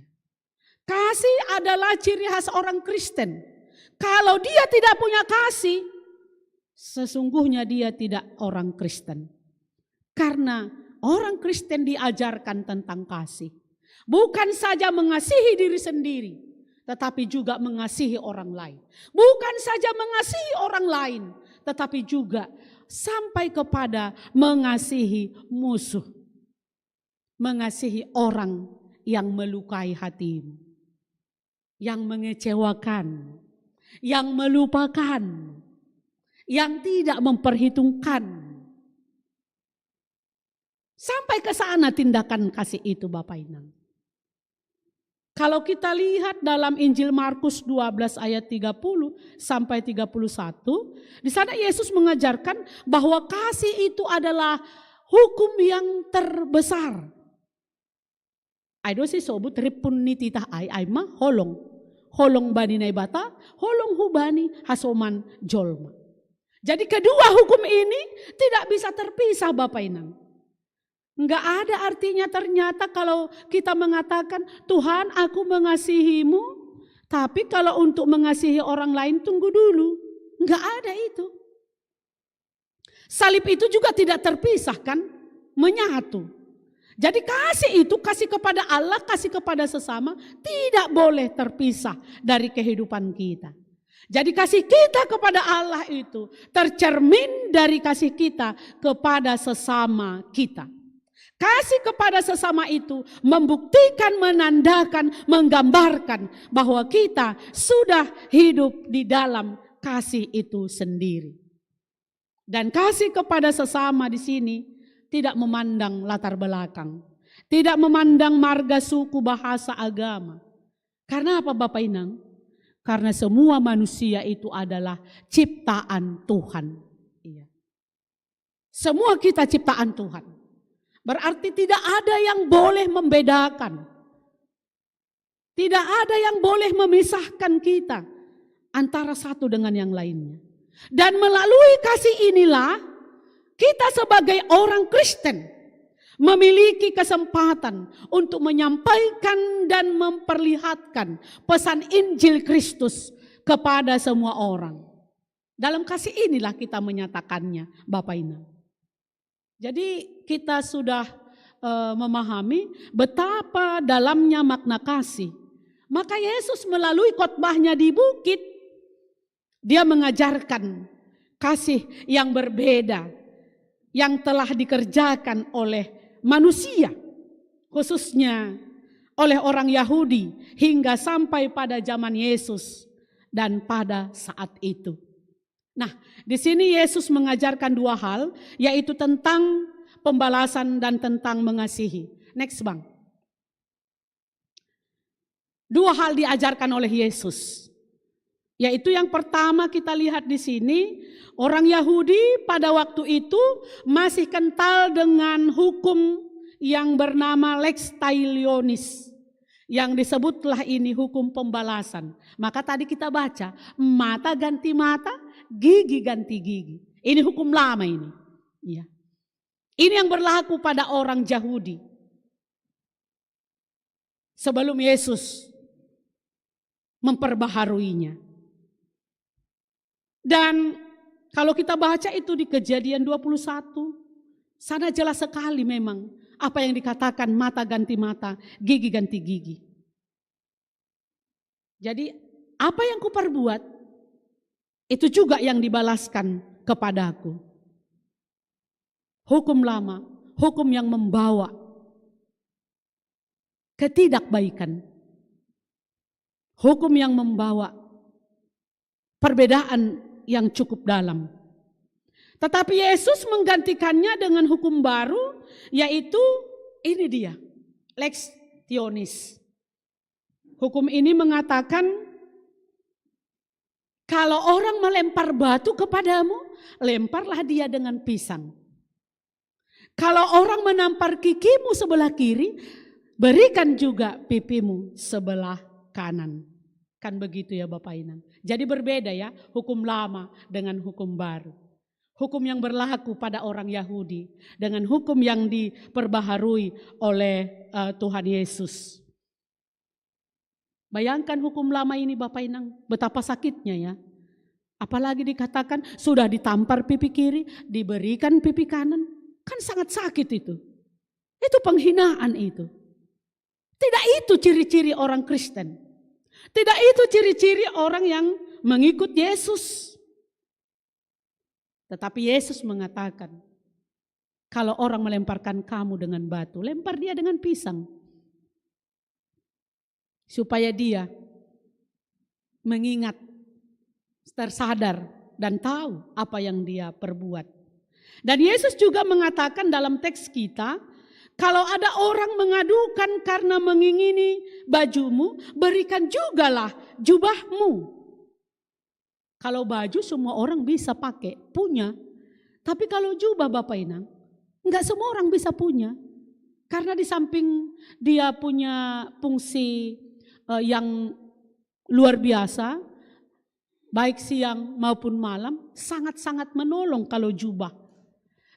Kasih adalah ciri khas orang Kristen. Kalau dia tidak punya kasih, sesungguhnya dia tidak orang Kristen. Karena orang Kristen diajarkan tentang kasih. Bukan saja mengasihi diri sendiri, tetapi juga mengasihi orang lain. Bukan saja mengasihi orang lain, tetapi juga sampai kepada mengasihi musuh. Mengasihi orang yang melukai hatimu, yang mengecewakan, yang melupakan, yang tidak memperhitungkan. Sampai ke sana tindakan kasih itu, Bapak Inang. Kalau kita lihat dalam Injil Markus dua belas ayat tiga puluh sampai tiga puluh satu, di sana Yesus mengajarkan bahwa kasih itu adalah hukum yang terbesar. Ai do si sobut ripun ni titah ai, ai ma holong. Holong bani Naibata, holong hubani hasoman jolma. Jadi kedua hukum ini tidak bisa terpisah, Bapak Inang. Enggak ada artinya ternyata kalau kita mengatakan, "Tuhan, aku mengasihimu," tapi kalau untuk mengasihi orang lain, tunggu dulu. Enggak ada itu. Salib itu juga tidak terpisahkan, menyatu. Jadi kasih itu, kasih kepada Allah, kasih kepada sesama, tidak boleh terpisah dari kehidupan kita. Jadi kasih kita kepada Allah itu tercermin dari kasih kita kepada sesama kita. Kasih kepada sesama itu membuktikan, menandakan, menggambarkan bahwa kita sudah hidup di dalam kasih itu sendiri. Dan kasih kepada sesama di sini tidak memandang latar belakang, tidak memandang marga, suku, bahasa, agama. Karena apa, Bapak Inang? Karena semua manusia itu adalah ciptaan Tuhan. Iya. Semua kita ciptaan Tuhan. Berarti tidak ada yang boleh membedakan. Tidak ada yang boleh memisahkan kita antara satu dengan yang lainnya. Dan melalui kasih inilah kita sebagai orang Kristen memiliki kesempatan untuk menyampaikan dan memperlihatkan pesan Injil Kristus kepada semua orang. Dalam kasih inilah kita menyatakannya, Bapak Inang. Jadi kita sudah, eh, memahami betapa dalamnya makna kasih. Maka Yesus melalui khotbahnya di bukit, dia mengajarkan kasih yang berbeda yang telah dikerjakan oleh manusia, khususnya oleh orang Yahudi hingga sampai pada zaman Yesus dan pada saat itu. Nah, di sini Yesus mengajarkan dua hal, yaitu tentang pembalasan dan tentang mengasihi. Next, Bang. Dua hal diajarkan oleh Yesus. Yaitu yang pertama kita lihat di sini, orang Yahudi pada waktu itu masih kental dengan hukum yang bernama lex talionis. Yang disebutlah ini hukum pembalasan. Maka tadi kita baca, mata ganti mata, gigi ganti gigi. Ini hukum lama ini. Iya. Ini yang berlaku pada orang Yahudi. Sebelum Yesus memperbaharuinya. Dan kalau kita baca itu di Kejadian dua puluh satu, sana jelas sekali memang apa yang dikatakan mata ganti mata, gigi ganti gigi. Jadi apa yang kuperbuat, itu juga yang dibalaskan kepadaku. Hukum lama, hukum yang membawa ketidakbaikan. Hukum yang membawa perbedaan yang cukup dalam. Tetapi Yesus menggantikannya dengan hukum baru, yaitu ini dia, lex talionis. Hukum ini mengatakan, kalau orang melempar batu kepadamu, lemparlah dia dengan pisang. Kalau orang menampar gigimu sebelah kiri, berikan juga pipimu sebelah kanan. Kan begitu ya Bapak Inang. Jadi berbeda ya hukum lama dengan hukum baru. Hukum yang berlaku pada orang Yahudi dengan hukum yang diperbaharui oleh uh, Tuhan Yesus. Bayangkan hukum lama ini Bapak Inang, betapa sakitnya ya. Apalagi dikatakan sudah ditampar pipi kiri, diberikan pipi kanan. Kan sangat sakit itu. Itu penghinaan itu. Tidak itu ciri-ciri orang Kristen. Tidak itu ciri-ciri orang yang mengikut Yesus. Tetapi Yesus mengatakan, kalau orang melemparkan kamu dengan batu, lempar dia dengan pisang. Supaya dia mengingat, tersadar, dan tahu apa yang dia perbuat. Dan Yesus juga mengatakan dalam teks kita, kalau ada orang mengadukan karena mengingini bajumu, berikan jugalah jubahmu. Kalau baju semua orang bisa pakai, punya. Tapi kalau jubah Bapak Inang, nggak semua orang bisa punya. Karena di samping dia punya fungsi uh, yang luar biasa, baik siang maupun malam, sangat-sangat menolong kalau jubah.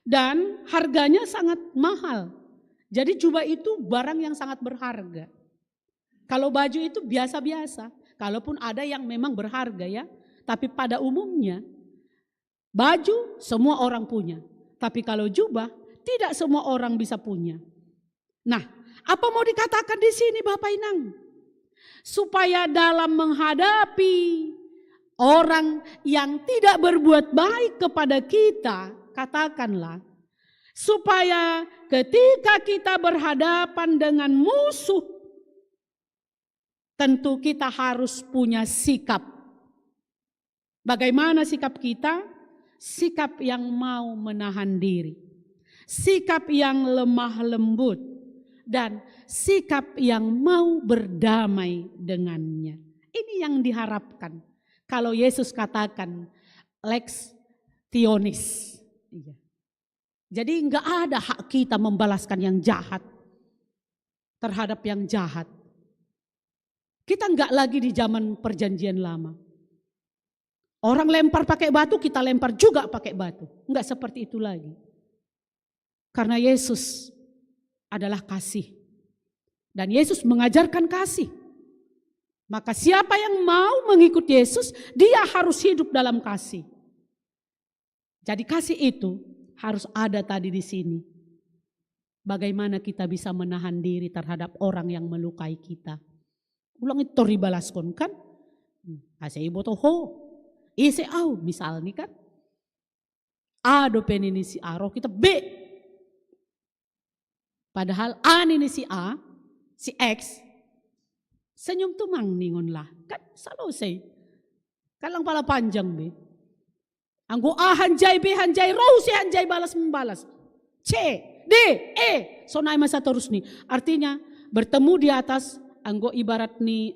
Dan harganya sangat mahal. Jadi jubah itu barang yang sangat berharga. Kalau baju itu biasa-biasa, kalaupun ada yang memang berharga ya, tapi pada umumnya baju semua orang punya. Tapi kalau jubah tidak semua orang bisa punya. Nah, apa mau dikatakan di sini Bapak Inang? Supaya dalam menghadapi orang yang tidak berbuat baik kepada kita, katakanlah, supaya ketika kita berhadapan dengan musuh, tentu kita harus punya sikap. Bagaimana sikap kita? Sikap yang mau menahan diri, sikap yang lemah lembut, dan sikap yang mau berdamai dengannya. Ini yang diharapkan. Kalau Yesus katakan lex talionis. Iya. Jadi nggak ada hak kita membalaskan yang jahat terhadap yang jahat. Kita nggak lagi di zaman perjanjian lama. Orang lempar pakai batu, kita lempar juga pakai batu. Nggak seperti itu lagi. Karena Yesus adalah kasih. Dan Yesus mengajarkan kasih. Maka siapa yang mau mengikut Yesus, dia harus hidup dalam kasih. Jadi kasih itu harus ada tadi di sini. Bagaimana kita bisa menahan diri terhadap orang yang melukai kita? Ulang itu tori balaskon kan? Ase ibu toho. Ise au misalnya kan? A dope ini si A roh kita B. Padahal A ini si A, si X, senyum tuh mang ningon lah. Kan selalu saya. Kalang pala panjang be. Anggo A hanjai B hanjai roh si hanjai balas membalas. C, D, E. Sonai masa terus nih. Artinya bertemu di atas anggo ibarat nih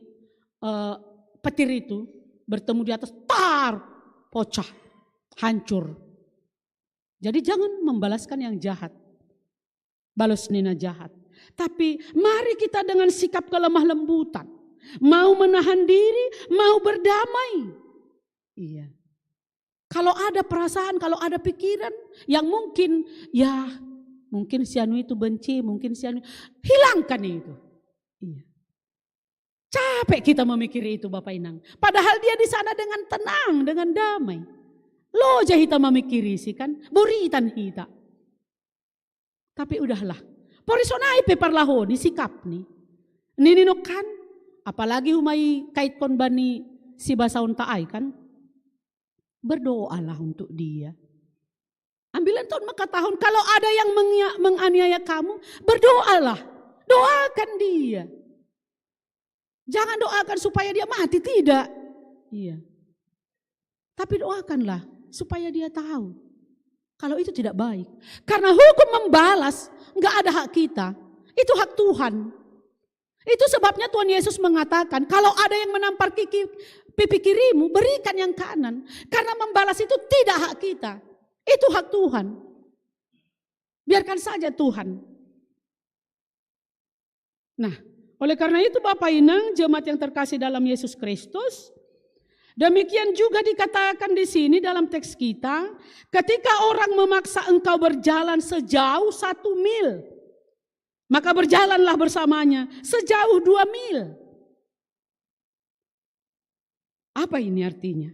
uh, petir itu bertemu di atas tar pocah hancur. Jadi jangan membalaskan yang jahat. Balas nina jahat. Tapi mari kita dengan sikap kelemah lembutan, mau menahan diri, mau berdamai. Iya. Kalau ada perasaan, kalau ada pikiran yang mungkin, ya, mungkin si anu itu benci, mungkin si anu, hilangkan itu. Iya. Capek kita memikiri itu, Bapak Inang. Padahal dia di sana dengan tenang, dengan damai. Loja kita memikiri sih kan, buritan kita. Tapi udahlah. Porisonai pe parlahoni, sikapni. Nini no kan, apalagi umai kaitkon bani si basaon ta ai kan. Berdoalah untuk dia. Ambilan tahun maka tahun, kalau ada yang mengia- menganiaya kamu, berdoalah. Doakan dia. Jangan doakan supaya dia mati, tidak. Iya. Tapi doakanlah supaya dia tahu kalau itu tidak baik. Karena hukum membalas nggak ada hak kita. Itu hak Tuhan. Itu sebabnya Tuhan Yesus mengatakan, kalau ada yang menampar kiki, pipi kirimu, berikan yang kanan. Karena membalas itu tidak hak kita. Itu hak Tuhan. Biarkan saja Tuhan. Nah, oleh karena itu Bapak Inang, jemaat yang terkasih dalam Yesus Kristus, demikian juga dikatakan di sini dalam teks kita, ketika orang memaksa engkau berjalan sejauh satu mil, maka berjalanlah bersamanya sejauh dua mil. Apa ini artinya?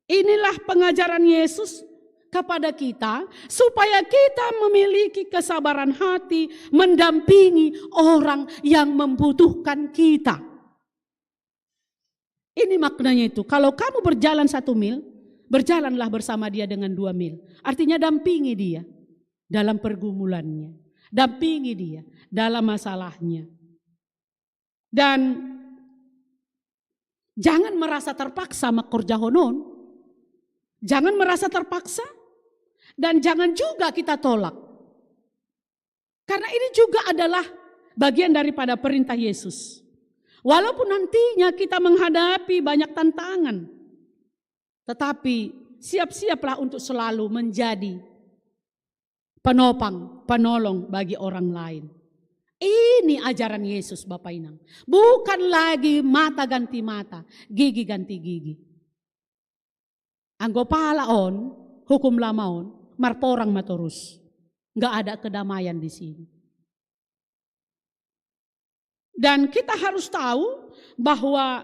Inilah pengajaran Yesus kepada kita supaya kita memiliki kesabaran hati mendampingi orang yang membutuhkan kita. Ini maknanya itu. Kalau kamu berjalan satu mil, berjalanlah bersama dia dengan dua mil. Artinya dampingi dia dalam pergumulannya. Dampingi dia dalam masalahnya. Dan jangan merasa terpaksa makorjahonon. Jangan merasa terpaksa dan jangan juga kita tolak. Karena ini juga adalah bagian daripada perintah Yesus. Walaupun nantinya kita menghadapi banyak tantangan, tetapi siap-siaplah untuk selalu menjadi penopang, penolong bagi orang lain. Ini ajaran Yesus, Bapak Inang. Bukan lagi mata ganti mata, gigi ganti gigi. Anggo pala on, hukum lama on, marporang ma torus. Nggak ada kedamaian di sini. Dan kita harus tahu bahwa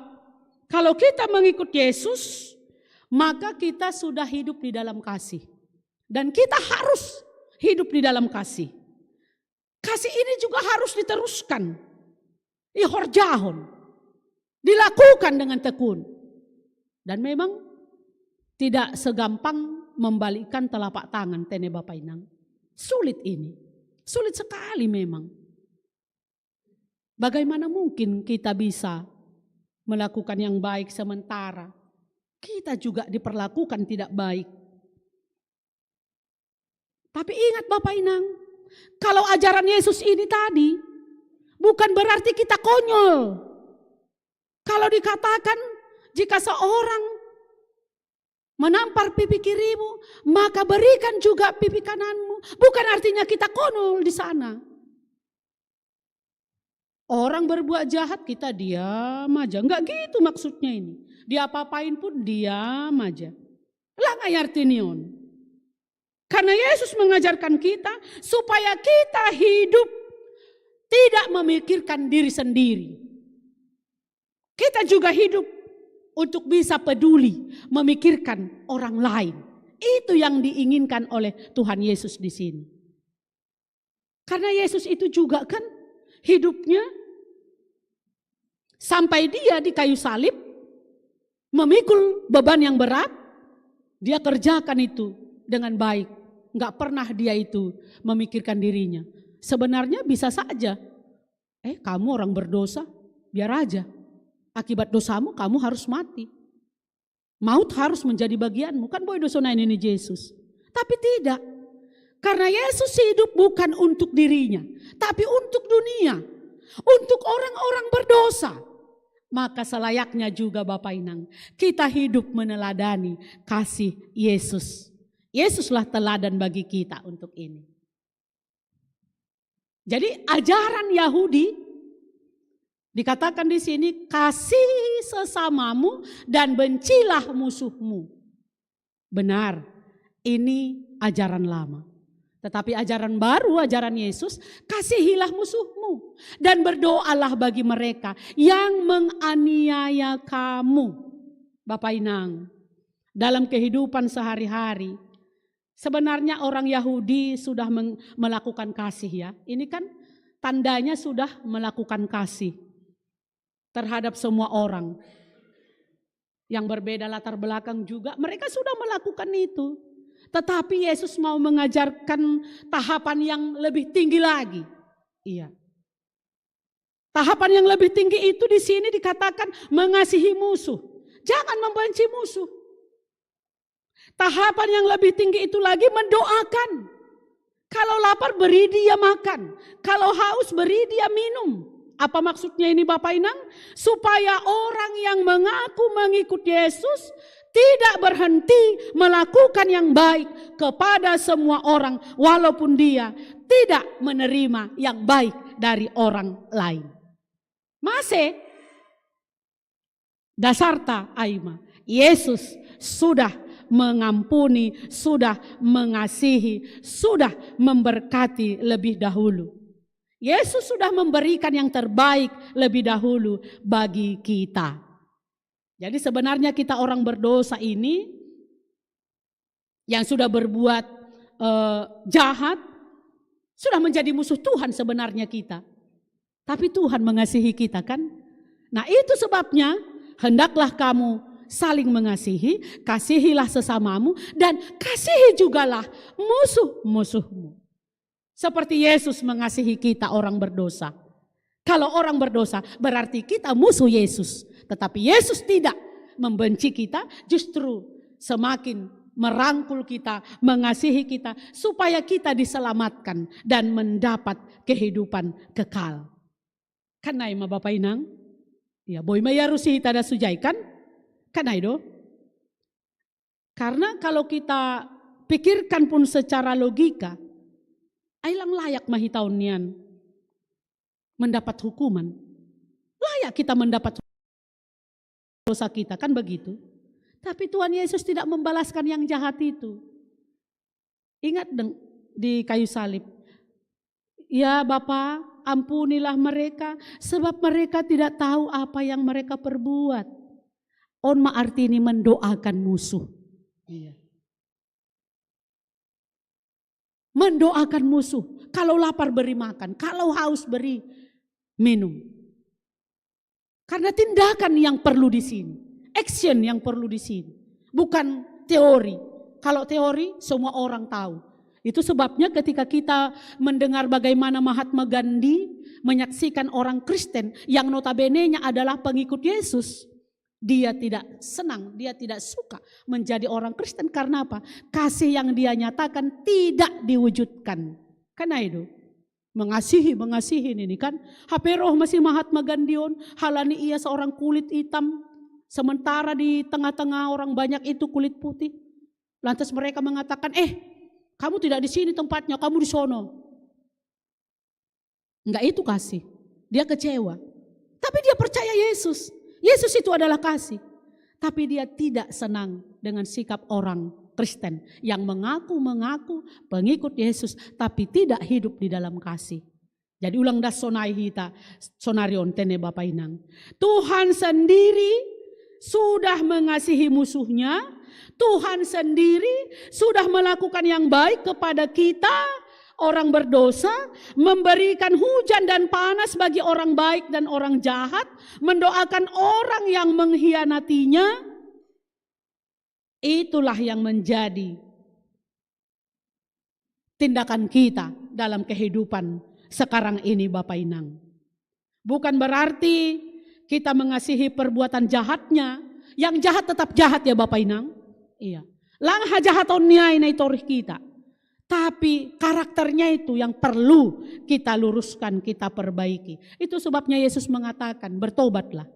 kalau kita mengikut Yesus, maka kita sudah hidup di dalam kasih. Dan kita harus hidup di dalam kasih. Kasih ini juga harus diteruskan. Ihorjahon. Dilakukan dengan tekun. Dan memang tidak segampang membalikkan telapak tangan, tene Bapak Inang. Sulit ini. Sulit sekali memang. Bagaimana mungkin kita bisa melakukan yang baik sementara kita juga diperlakukan tidak baik? Tapi ingat Bapak Inang, kalau ajaran Yesus ini tadi bukan berarti kita konyol. Kalau dikatakan jika seorang menampar pipi kirimu, maka berikan juga pipi kananmu. Bukan artinya kita konyol di sana. Orang berbuat jahat kita diam aja. Enggak gitu maksudnya ini. Diapa-apain pun diam aja. Lah nggak arti nion. Karena Yesus mengajarkan kita supaya kita hidup tidak memikirkan diri sendiri. Kita juga hidup untuk bisa peduli, memikirkan orang lain. Itu yang diinginkan oleh Tuhan Yesus di sini. Karena Yesus itu juga kan hidupnya sampai dia di kayu salib, memikul beban yang berat, dia kerjakan itu dengan baik. Nggak pernah dia itu memikirkan dirinya. Sebenarnya bisa saja, eh, kamu orang berdosa, biar aja. Akibat dosamu kamu harus mati. Maut harus menjadi bagianmu. Kan boy dosa ini Yesus. Tapi tidak. Karena Yesus hidup bukan untuk dirinya, tapi untuk dunia, untuk orang-orang berdosa. Maka selayaknya juga Bapak Inang, kita hidup meneladani kasih Yesus. Yesuslah teladan bagi kita untuk ini. Jadi ajaran Yahudi dikatakan di sini, "Kasihi sesamamu dan bencilah musuhmu." Benar, ini ajaran lama. Tetapi ajaran baru, ajaran Yesus, "Kasihilah musuhmu dan berdoalah bagi mereka yang menganiaya kamu." Bapak Inang, dalam kehidupan sehari-hari, sebenarnya orang Yahudi sudah meng- melakukan kasih, ya. Ini kan tandanya sudah melakukan kasih terhadap semua orang. Yang berbeda latar belakang juga, mereka sudah melakukan itu. Tetapi Yesus mau mengajarkan tahapan yang lebih tinggi lagi. Iya. Tahapan yang lebih tinggi itu di sini dikatakan mengasihi musuh. Jangan membenci musuh. Tahapan yang lebih tinggi itu lagi mendoakan. Kalau lapar, beri dia makan. Kalau haus, beri dia minum. Apa maksudnya ini, Bapak Inang? Supaya orang yang mengaku mengikut Yesus tidak berhenti melakukan yang baik kepada semua orang, walaupun dia tidak menerima yang baik dari orang lain. Mase, dasarta aima. Yesus sudah mengampuni, sudah mengasihi, sudah memberkati lebih dahulu. Yesus sudah memberikan yang terbaik lebih dahulu bagi kita. Jadi sebenarnya kita orang berdosa ini yang sudah berbuat eh, jahat, sudah menjadi musuh Tuhan sebenarnya kita. Tapi Tuhan mengasihi kita, kan? Nah, itu sebabnya hendaklah kamu saling mengasihi, kasihilah sesamamu, dan kasihi jugalah musuh-musuhmu. Seperti Yesus mengasihi kita orang berdosa. Kalau orang berdosa, berarti kita musuh Yesus. Tetapi Yesus tidak membenci kita, justru semakin merangkul kita, mengasihi kita, supaya kita diselamatkan dan mendapat kehidupan kekal. Kan ai ma, Bapak Inang? Ya, boi ma yarusi hita da sujai, kan? Kan ai do? Karena kalau kita pikirkan pun secara logika, ai lang layak ma hita on nian mendapat hukuman. Layak kita mendapat dosa kita, kan begitu? Tapi Tuhan Yesus tidak membalaskan yang jahat itu. Ingat deng, di kayu salib. "Ya Bapa, ampunilah mereka, sebab mereka tidak tahu apa yang mereka perbuat." On ma arti ini mendoakan musuh. Iya. Mendoakan musuh. Kalau lapar, beri makan. Kalau haus, beri minum. Karena tindakan yang perlu di sini. Action yang perlu di sini. Bukan teori. Kalau teori, semua orang tahu. Itu sebabnya ketika kita mendengar bagaimana Mahatma Gandhi menyaksikan orang Kristen yang notabenenya adalah pengikut Yesus, dia tidak senang, dia tidak suka menjadi orang Kristen. Karena apa? Kasih yang dia nyatakan tidak diwujudkan. Kan ai do? Mengasihi, mengasihi ini kan. Hape roh ma si Mahatma Gandhi on, halani ia seorang kulit hitam, sementara di tengah-tengah orang banyak itu kulit putih. Lantas mereka mengatakan, "Eh, kamu tidak di sini tempatnya, kamu di sono." Enggak itu kasih. Dia kecewa. Tapi dia percaya Yesus. Yesus itu adalah kasih. Tapi dia tidak senang dengan sikap orang Kristen yang mengaku-mengaku pengikut Yesus tapi tidak hidup di dalam kasih. Jadi ulang das sonai hita, sonari on tene Bapa Inang. Tuhan sendiri sudah mengasihi musuhnya, Tuhan sendiri sudah melakukan yang baik kepada kita, orang berdosa, memberikan hujan dan panas bagi orang baik dan orang jahat, mendoakan orang yang mengkhianatinya. Itulah yang menjadi tindakan kita dalam kehidupan sekarang ini, Bapa Inang. Bukan berarti kita mengasihi perbuatan jahatnya. Yang jahat tetap jahat, ya Bapa Inang. Iya. Lang ha jahat on niai na i torih kita. Tapi karakternya itu yang perlu kita luruskan, kita perbaiki. Itu sebabnya Yesus mengatakan, "Bertobatlah."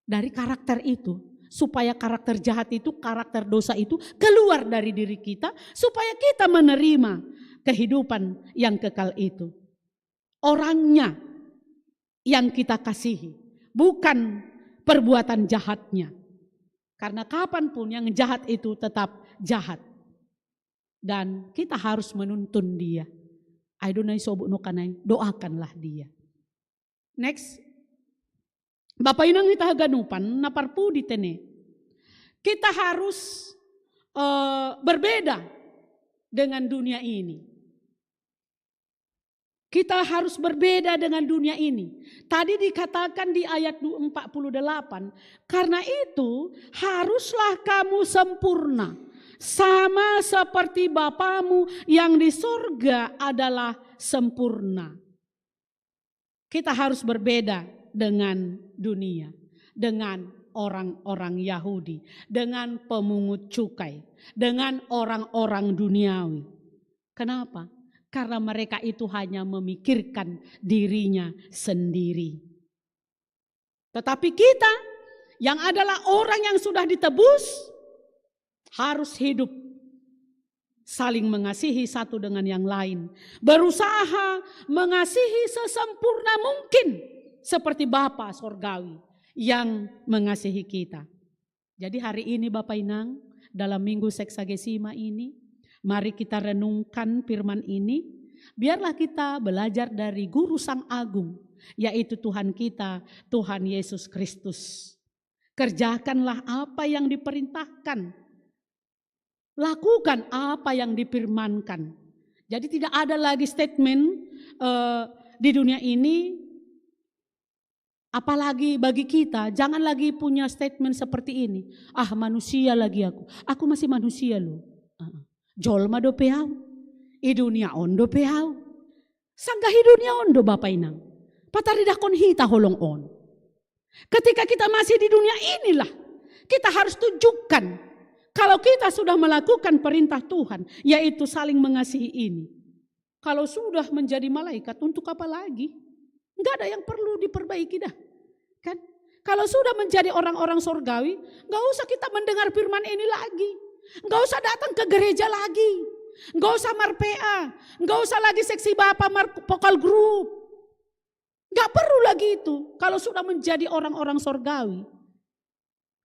Dari karakter itu, supaya karakter jahat itu, karakter dosa itu keluar dari diri kita, supaya kita menerima kehidupan yang kekal itu. orangnya yang kita kasihi, bukan perbuatan jahatnya. Karena kapanpun yang jahat itu tetap jahat. Dan kita harus menuntun dia. Ai do nai sobu no kanai, doakanlah dia. Next. Bapak inang hita haganupan, na parpudi tene. Kita harus eh, berbeda dengan dunia ini. Kita harus berbeda dengan dunia ini. Tadi dikatakan di ayat du- empat puluh delapan, "Karena itu haruslah kamu sempurna, sama seperti Bapamu yang di sorga adalah sempurna." Kita harus berbeda dengan dunia, dengan orang-orang Yahudi, dengan pemungut cukai, dengan orang-orang duniawi. Kenapa? Karena mereka itu hanya memikirkan dirinya sendiri. Tetapi kita yang adalah orang yang sudah ditebus harus hidup saling mengasihi satu dengan yang lain. Berusaha mengasihi sesempurna mungkin seperti Bapa Sorgawi yang mengasihi kita. Jadi hari ini Bapak Inang, dalam minggu Seksagesima ini, mari kita renungkan firman ini. Biarlah kita belajar dari Guru Sang Agung, yaitu Tuhan kita, Tuhan Yesus Kristus. Kerjakanlah apa yang diperintahkan. Lakukan apa yang difirmankan. Jadi tidak ada lagi statement eh, di dunia ini, apalagi bagi kita, jangan lagi punya statement seperti ini. "Ah, manusia lagi aku. Aku masih manusia loh. Heeh. Jolma dope au. I dunia on dope au." Sangga i dunia on do Bapak Inang. Pataridahkon hita holong on. Ketika kita masih di dunia inilah, kita harus tunjukkan kalau kita sudah melakukan perintah Tuhan, yaitu saling mengasihi ini. Kalau sudah menjadi malaikat, untuk apa lagi? Nggak ada yang perlu diperbaiki dah. Kan? Kalau sudah menjadi orang-orang sorgawi, nggak usah kita mendengar firman ini lagi. Nggak usah datang ke gereja lagi. Nggak usah marpea. Nggak usah lagi seksi bapa mar vokal group. Nggak perlu lagi itu kalau sudah menjadi orang-orang sorgawi.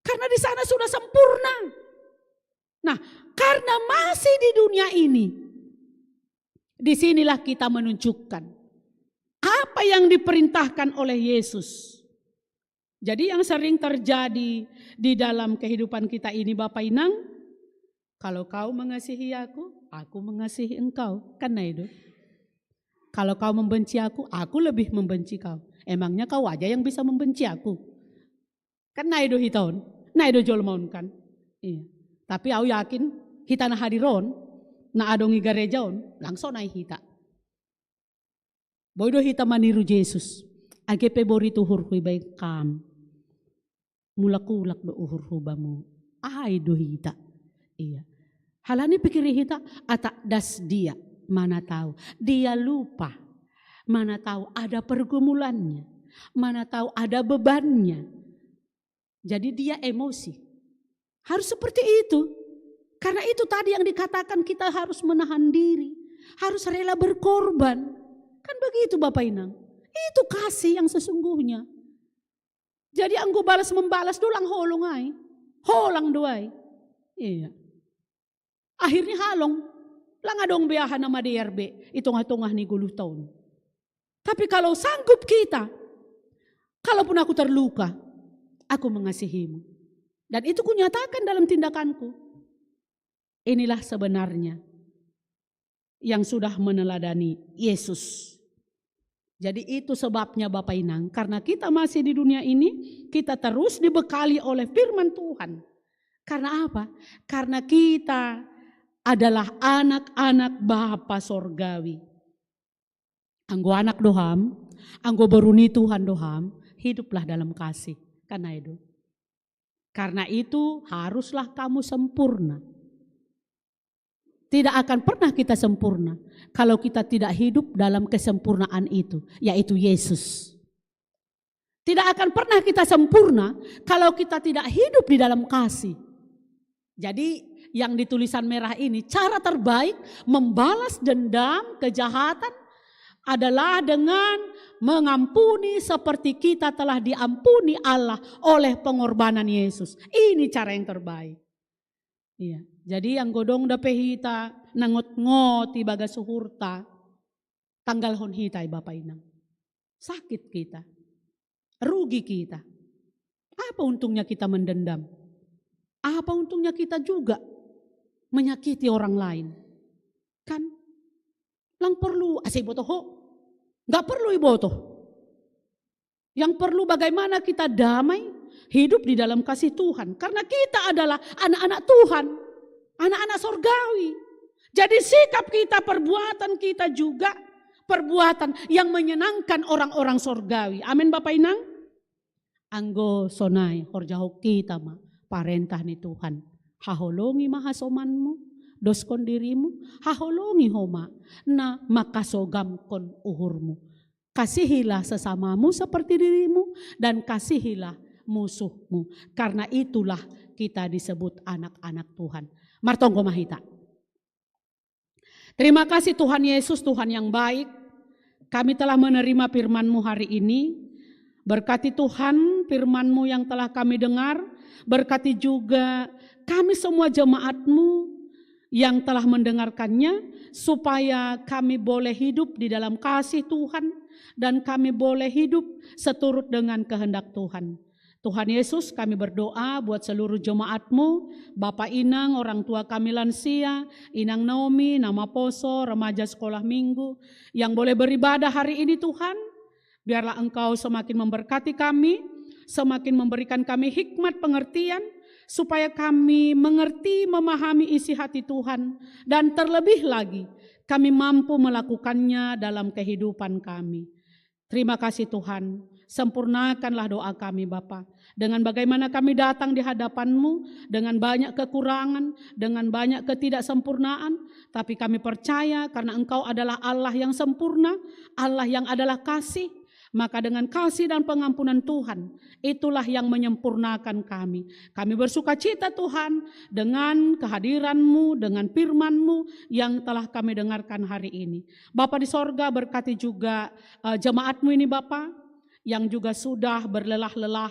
Karena di sana sudah sempurna. Nah, karena masih di dunia ini, disinilah kita menunjukkan apa yang diperintahkan oleh Yesus. Jadi yang sering terjadi di dalam kehidupan kita ini Bapak Inang, kalau kau mengasihi aku, aku mengasihi engkau. Kan na itu. Kalau kau membenci aku, aku lebih membenci kau. Emangnya kau aja yang bisa membenci aku? Kan na itu hita on, na itu jolma on kan. Iya. Tapi au yakin hita na hadir on, na adong i gareja on, langsung nai hita. Boi do hita maniru Jesus. Age pe borit uhurhu ibaen kam, mulak-ulak do uhurhu bamu. Ai do hita. Iya. Halani pikiri hita, ata das dia, mana tahu. Dia lupa. Mana tahu ada pergumulannya. Mana tahu ada bebannya. Jadi dia emosi. Harus seperti itu. Karena itu tadi yang dikatakan kita harus menahan diri. Harus rela berkorban. Kan begitu Bapak Inang. Itu kasih yang sesungguhnya. Jadi anggo balas membalas do lang holong ai. Holang do ai. Iya. Akhirnya halong. Lang adong be aha na madear be i tongah-tongah ni goluh taon. Tapi kalau sanggup kita, kalaupun aku terluka, aku mengasihimu. Dan itu kunyatakan dalam tindakanku. Inilah sebenarnya yang sudah meneladani Yesus. Jadi itu sebabnya Bapak Inang, karena kita masih di dunia ini, kita terus dibekali oleh firman Tuhan. Karena apa? Karena kita adalah anak-anak Bapa Sorgawi. Anggo anak do ham, anggo boru ni Tuhan do ham, hiduplah dalam kasih. Kan na itu. Karena itu haruslah kamu sempurna. Tidak akan pernah kita sempurna kalau kita tidak hidup dalam kesempurnaan itu, yaitu Yesus. Tidak akan pernah kita sempurna kalau kita tidak hidup di dalam kasih. Jadi yang di tulisan merah ini, cara terbaik membalas dendam, kejahatan, adalah dengan mengampuni seperti kita telah diampuni Allah oleh pengorbanan Yesus. Ini cara yang terbaik. Iya. Jadi yang godong dape hita nangot-ngot ibagas uhurta, tanggalhon hita i bapa inang. Sakit kita. Rugi kita. Apa untungnya kita mendendam? Apa untungnya kita juga menyakiti orang lain? Kan lang perlu ase iboto ho. Nggak perlu iboto. Yang perlu bagaimana kita damai, hidup di dalam kasih Tuhan. Karena kita adalah anak-anak Tuhan, anak-anak sorgawi. Jadi sikap kita, perbuatan kita juga perbuatan yang menyenangkan orang-orang sorgawi. Amin Bapak Inang? Anggo sonai horja ho kita ma parentah ni Tuhan. Haholongi ma hasomanmu, doskon dirimu, haholongi ho ma na makasogamkon uhurmu. Kasihilah sesamamu seperti dirimu dan kasihilah musuhmu. Karena itulah kita disebut anak-anak Tuhan. Martonggo ma hita. Terima kasih Tuhan Yesus, Tuhan yang baik. Kami telah menerima firman-Mu hari ini. Berkati Tuhan firman-Mu yang telah kami dengar. Berkati juga kami semua jemaat-Mu yang telah mendengarkannya, supaya kami boleh hidup di dalam kasih Tuhan dan kami boleh hidup seturut dengan kehendak Tuhan. Tuhan Yesus, kami berdoa buat seluruh jemaat-Mu, Bapak Inang, orang tua kami lansia, Inang Naomi, Nama Poso, remaja sekolah minggu, yang boleh beribadah hari ini Tuhan. Biarlah Engkau semakin memberkati kami, semakin memberikan kami hikmat pengertian, supaya kami mengerti memahami isi hati Tuhan, dan terlebih lagi kami mampu melakukannya dalam kehidupan kami. Terima kasih Tuhan, sempurnakanlah doa kami Bapa. Dengan bagaimana kami datang di hadapan-Mu, dengan banyak kekurangan, dengan banyak ketidaksempurnaan, tapi kami percaya karena Engkau adalah Allah yang sempurna, Allah yang adalah kasih, maka dengan kasih dan pengampunan Tuhan, itulah yang menyempurnakan kami. Kami bersukacita Tuhan dengan kehadiran-Mu, dengan firman-Mu yang telah kami dengarkan hari ini. Bapa di sorga, berkati juga eh, jemaat-Mu ini Bapa, yang juga sudah berlelah-lelah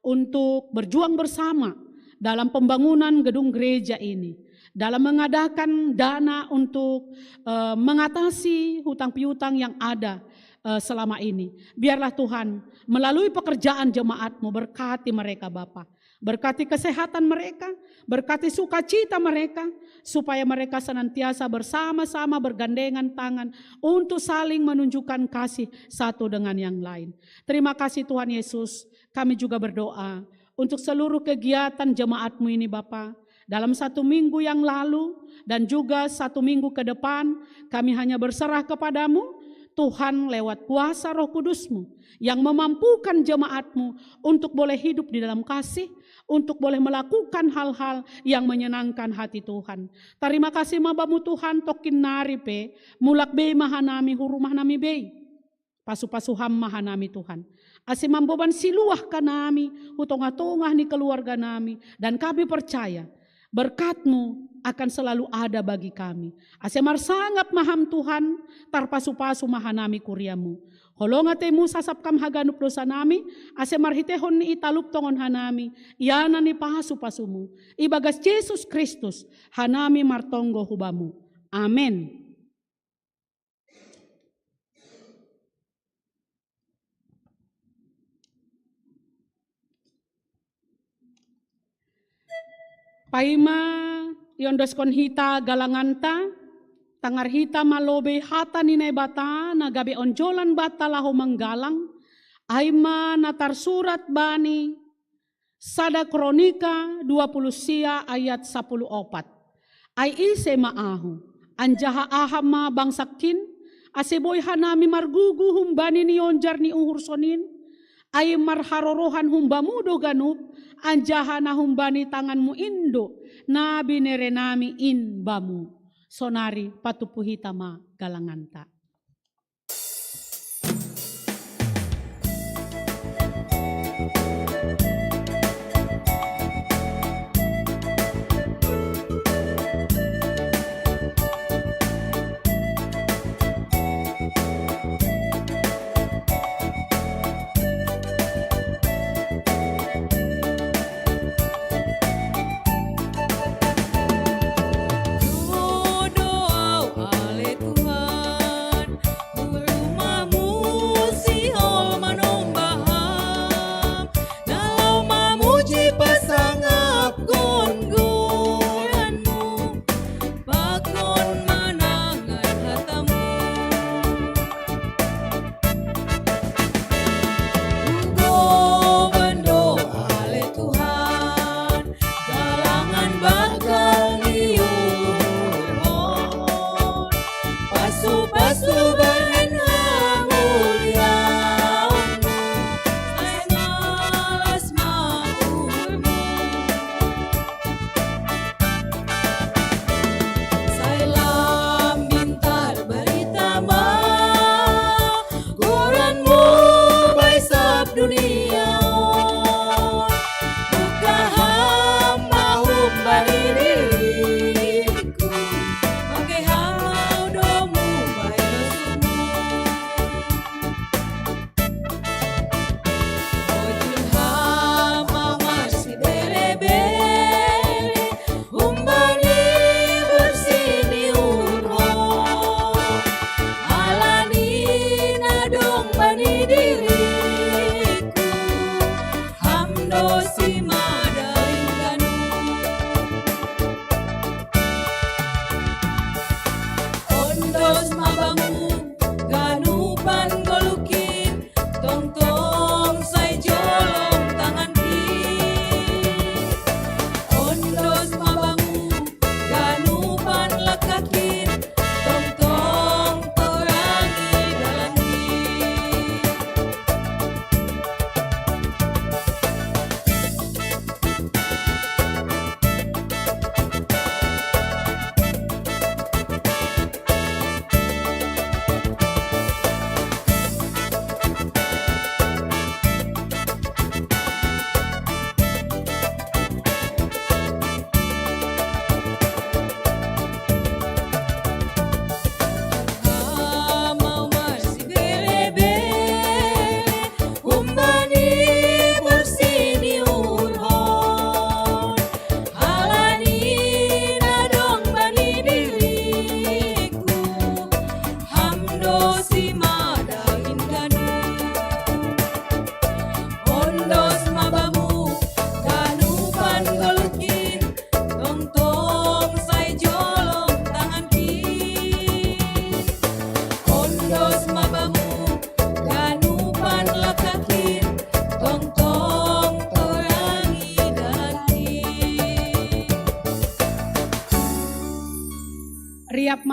untuk berjuang bersama dalam pembangunan gedung gereja ini, dalam mengadakan dana untuk eh, mengatasi hutang piutang yang ada eh, selama ini. Biarlah Tuhan melalui pekerjaan jemaat-Mu berkati mereka Bapa. Berkati kesehatan mereka, berkati sukacita mereka, supaya mereka senantiasa bersama-sama bergandengan tangan untuk saling menunjukkan kasih satu dengan yang lain. Terima kasih Tuhan Yesus, kami juga berdoa untuk seluruh kegiatan jemaat-Mu ini Bapa. Dalam satu minggu yang lalu dan juga satu minggu ke depan, kami hanya berserah kepada-Mu, Tuhan, lewat kuasa Roh Kudus-Mu yang memampukan jemaat-Mu untuk boleh hidup di dalam kasih, untuk boleh melakukan hal-hal yang menyenangkan hati Tuhan. Tarima kasih ma Bamu Tuhan, tokin nari pe mulak bei ma hanami hu rumah nami bei. Pasu-pasu Ham ma hanami Tuhan, ase mamboban siluah hanami hu tongah-tongah ni keluarga nami, dan kami percaya berkat-Mu akan selalu ada bagi kami. Ase marsangap ma Ham Tuhan, tarpasu-pasu ma hanami kuria-Mu. Holong atei-Mu sasap Ham haganup dosa nami, ase marhiteihon ni i talup tongon hanami ianan ni pasu-pasu-Mu. Ibagas Jesus Kristus hanami martonggo hu Bamu. Amen. Paima iondoskon hita galanganta, tangar hita ma lobei hata ni Naibata na gabe onjolan banta laho manggalang, ai ma na tarsurat bani sada Kronika dua puluh sia ayat sapuluh opat. Ai ise ma ahu, anjaha aha ma bangsangkin, ase boi hanami margugu humbani nionjar ni uhur sonin? Ai marharorohan humbamu do ganup, anjaha na humbani tanganmu in do na binerenami in bamu. Sonari patupu hita ma galanganta.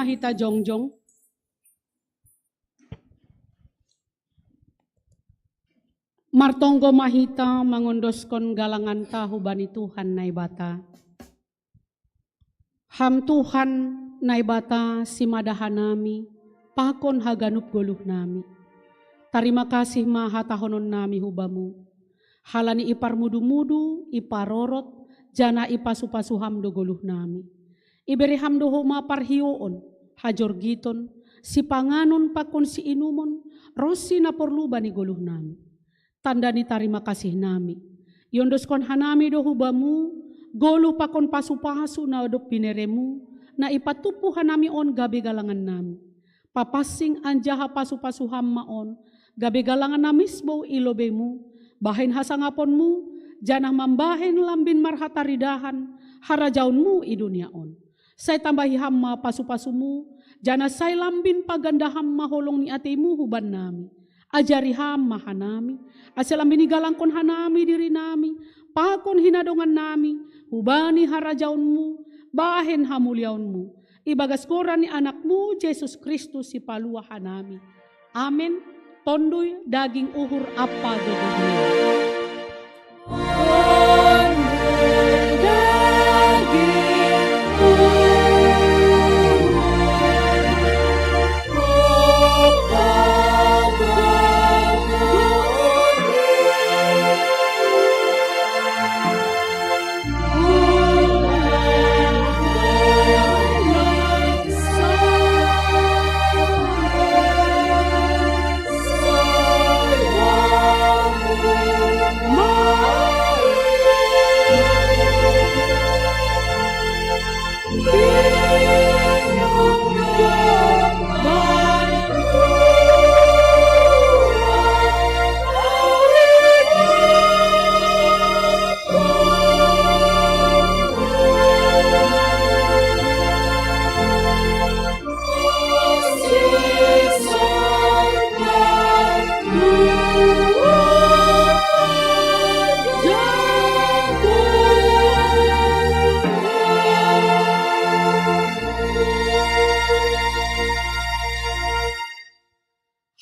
Hita jongjong. Martonggo ma hita mangondoskon galanganta hubani Tuhan Naibata. Ham Tuhan Naibata simada hanami, pakon haganup goluhnami. Tarima kasih ma hatahononnami hubamu. Halani iparmudu-mudu, iparorot, janah ipasu-pasu ham do goluhnami. Ibere ham do homa parhioon, hajorgiton, sipanganon pakon siinumon, ronsi na porlu bani goluhnami. Tanda ni tarima kasihnami. Iondoskon hanami do hubamu, goluh pakon pasu-pasu na dob bineremu, na ipatumpu hanami on gabe galangannami. Papansing anjaha pasu-pasu ham ma on, gabe galangan na misbou i lobeimu, bahen hasangaponmu, janah mambahen lambin marhataridahan, harajaonmu i dunia on. Sai tambahi ham ma pasu-pasumu, janah sai lambin paganda ham ma holong ni ateimu hubannami. Ajari ham ma hanami, ase lambin igalangkon hanami dirinami, pakon hinadongannami, hubani harajaonmu, bahen hamuliaonmu. Ibagas goran ni Anakmu, Jesus Kristus, Sipaluah hanami. Amen. Tonduy, daging, uhur ampa gogohni.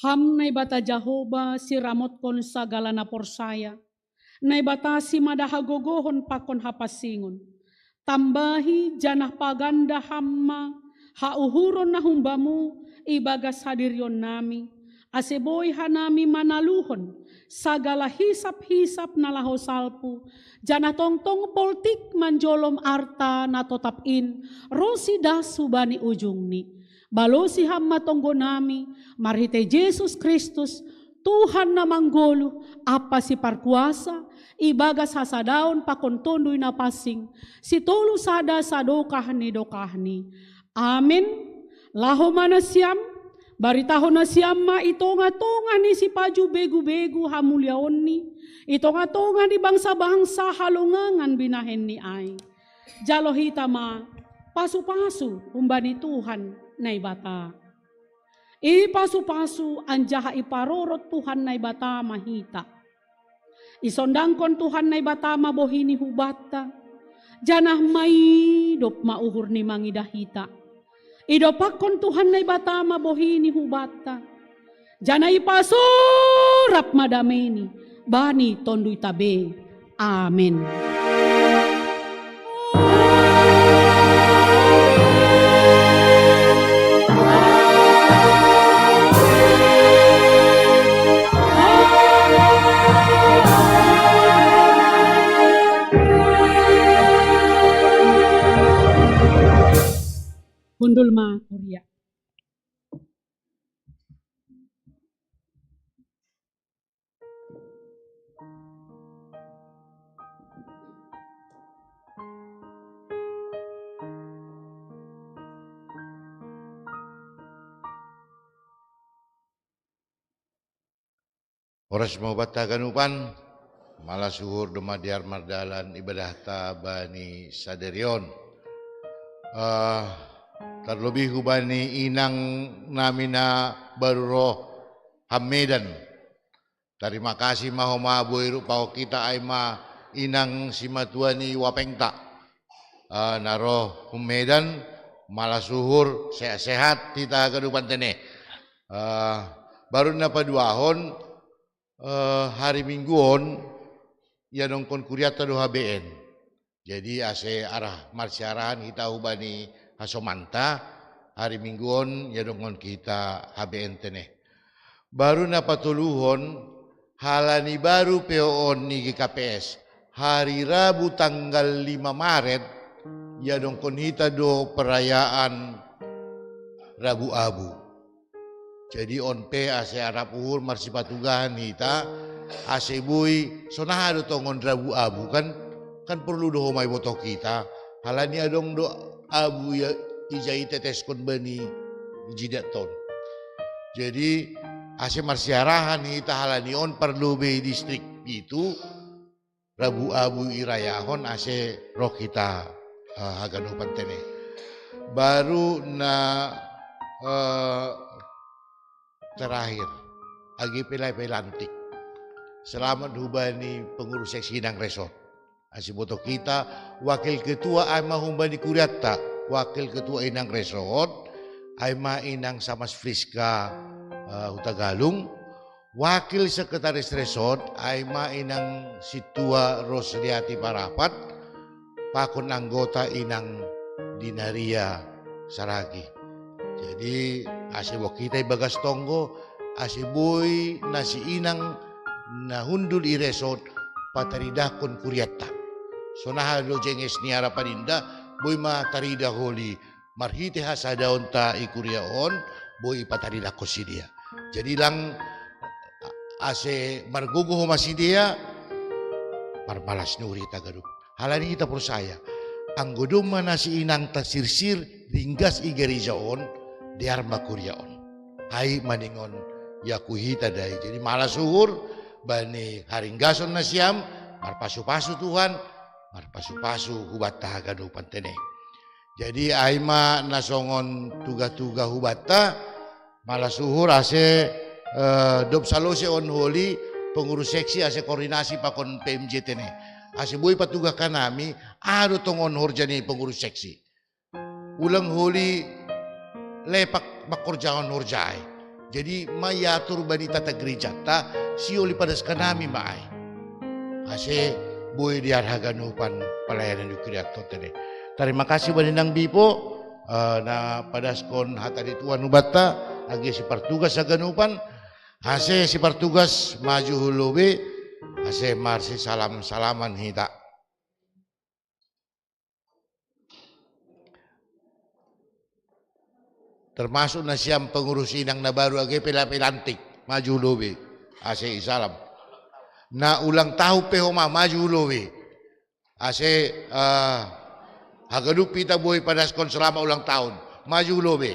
Ham Naibata Jahowa, siramotkon sagala na porsaya, Naibata simada hagogohon pakon hapansingon. Tambahi janah paganda ham ma hauhuron na humbamu ibagas hadirionnami, ase boi hanami manaluhon sagala hisap-hisap na laho salpu, janah tongtong poltik manjolom arta na totap in, ronsi das hubani ujungni. Balosi ham ma tonggonami, marhitei Jesus Kristus, Tuhan na manggoluh, ampa siparkuasa, ibagas hasadaon pakon Tonduy Na Pansing, sitolu sada sadokah ni dokahni. Amen. Laho ma nasiam, baritahon nasiam ma i tongah-tongah ni sipaju begu-begu hamuliaonni, i tongah-tongah ni bangsa-bangsa halongangan binahenni ai. Jalo hita ma pasu-pasu humbani Tuhan Naibata. Ipasu-pasu anjaha iparorot Tuhan Naibata ma hita. Isondangkon Tuhan Naibata ma bohini hubanta, janah maidop ma uhurni mangidah hita. Idompakkon Tuhan Naibata ma bohini hubanta, janah ipasurap ma dameini bani tonduyta be. Amen. Hundul ma huria. Horas ma hubanta haganupan, malas uhur domma dear mardalan ibadahta bani sadari on. Ah, tarlobih hubani inang nami na baru roh ham Medan. Tarima kasih ma homa boi rupaon hita ai ma inang simatua ni wapengta. Ah, na roh hu Medan, Malas uhur, sehat-sehat hita haganupan tene. Eh, baru na paduahon, eh, hari Minggu on, iadongkon kuriatta do H B N. Jadi ase arah marsiarahan hita hubani hasomanta, hari Minggu on iadongkon hita H B N tene. Baru na patoluhon, halani baru P O on ni G K P S, hari Rabu tanggal lima Maret, iadongkon hita do perayaan Rabu Abu. Jadi on pe ase arap uhur marsipatugahan hita, ase boi, sonaha do tongon Rabu Abu kan, kan porlu do homa iboto hita, halani adong do abu ia ija iteteskon bani jidat on. Jadi ase marsiarahan hita halani on parlobei distrik pitu, Rabu Abu irayahon ase ro hita, eh, haganupan tene. Baru na, eh, terakhir, age pe lae pelantik. Selamat hubani pengurus seksi Inang Resort. Ase boto hita, wakil ketua ai ma hubani kuriatta, wakil ketua Inang Resort, ai ma Inang Samas Friska, eh, Hutagalung, wakil sekretaris Resort ai ma Inang Sintua Rosliati Parapat, pakon anggota Inang Dinaria Saragi. Jadi ase boto hita ibagas tonggo, ase boi na si Inang na hundul i Resort pataridahkon kuriatta. Sonaha do jenges ni harapan inda, boi ma taridah holi marhite hasadaonta i kuria on, boi ipataridahkon sidea. Jadi lang ase margogo homa sidea, marmalas ni uhur hita ganup. Halani hita porsaya, anggo domma na si Inangta sirsir ringgas i gareja on, dear ma kuria on. Ai maningon iakui hita da i. Jadi malas uhur bani haringgason nasiam, marpasupasu Tuhan, marpasupasu hubanta haganupan tene. Jadi ai ma na songon tugatugah hubanta, malas uhur ase, eh, dob salose on holi pengurus seksi ase koordinasi pakon P M J tene. Ase boi patugahkan hami, aha do tongon horja ni pengurus seksi. Ulang holi lepak mangkorjahon horja ai. Jadi ma iatur bani tata gerejanta, sihol ipadaskan hami ma ai. Ase boi dear haganupan pelayanan di kuriatta on tene. Tarima kasih bani Nang Bipo, eh, na padaskon hata ni Tuhan hubanta, age sipartugas haganupan, ase sipartugas maju hu lobi, ase marsisalam-salaman hita. Termasuk nasiam pengurus Inang na baru age pe lae pelantik, maju hu lobi, ase isalam. Na ulang tahun pe homa maju hu lobi, ase, eh, haganup hita boi padaskon selamat ulang tahun, maju hu lobi.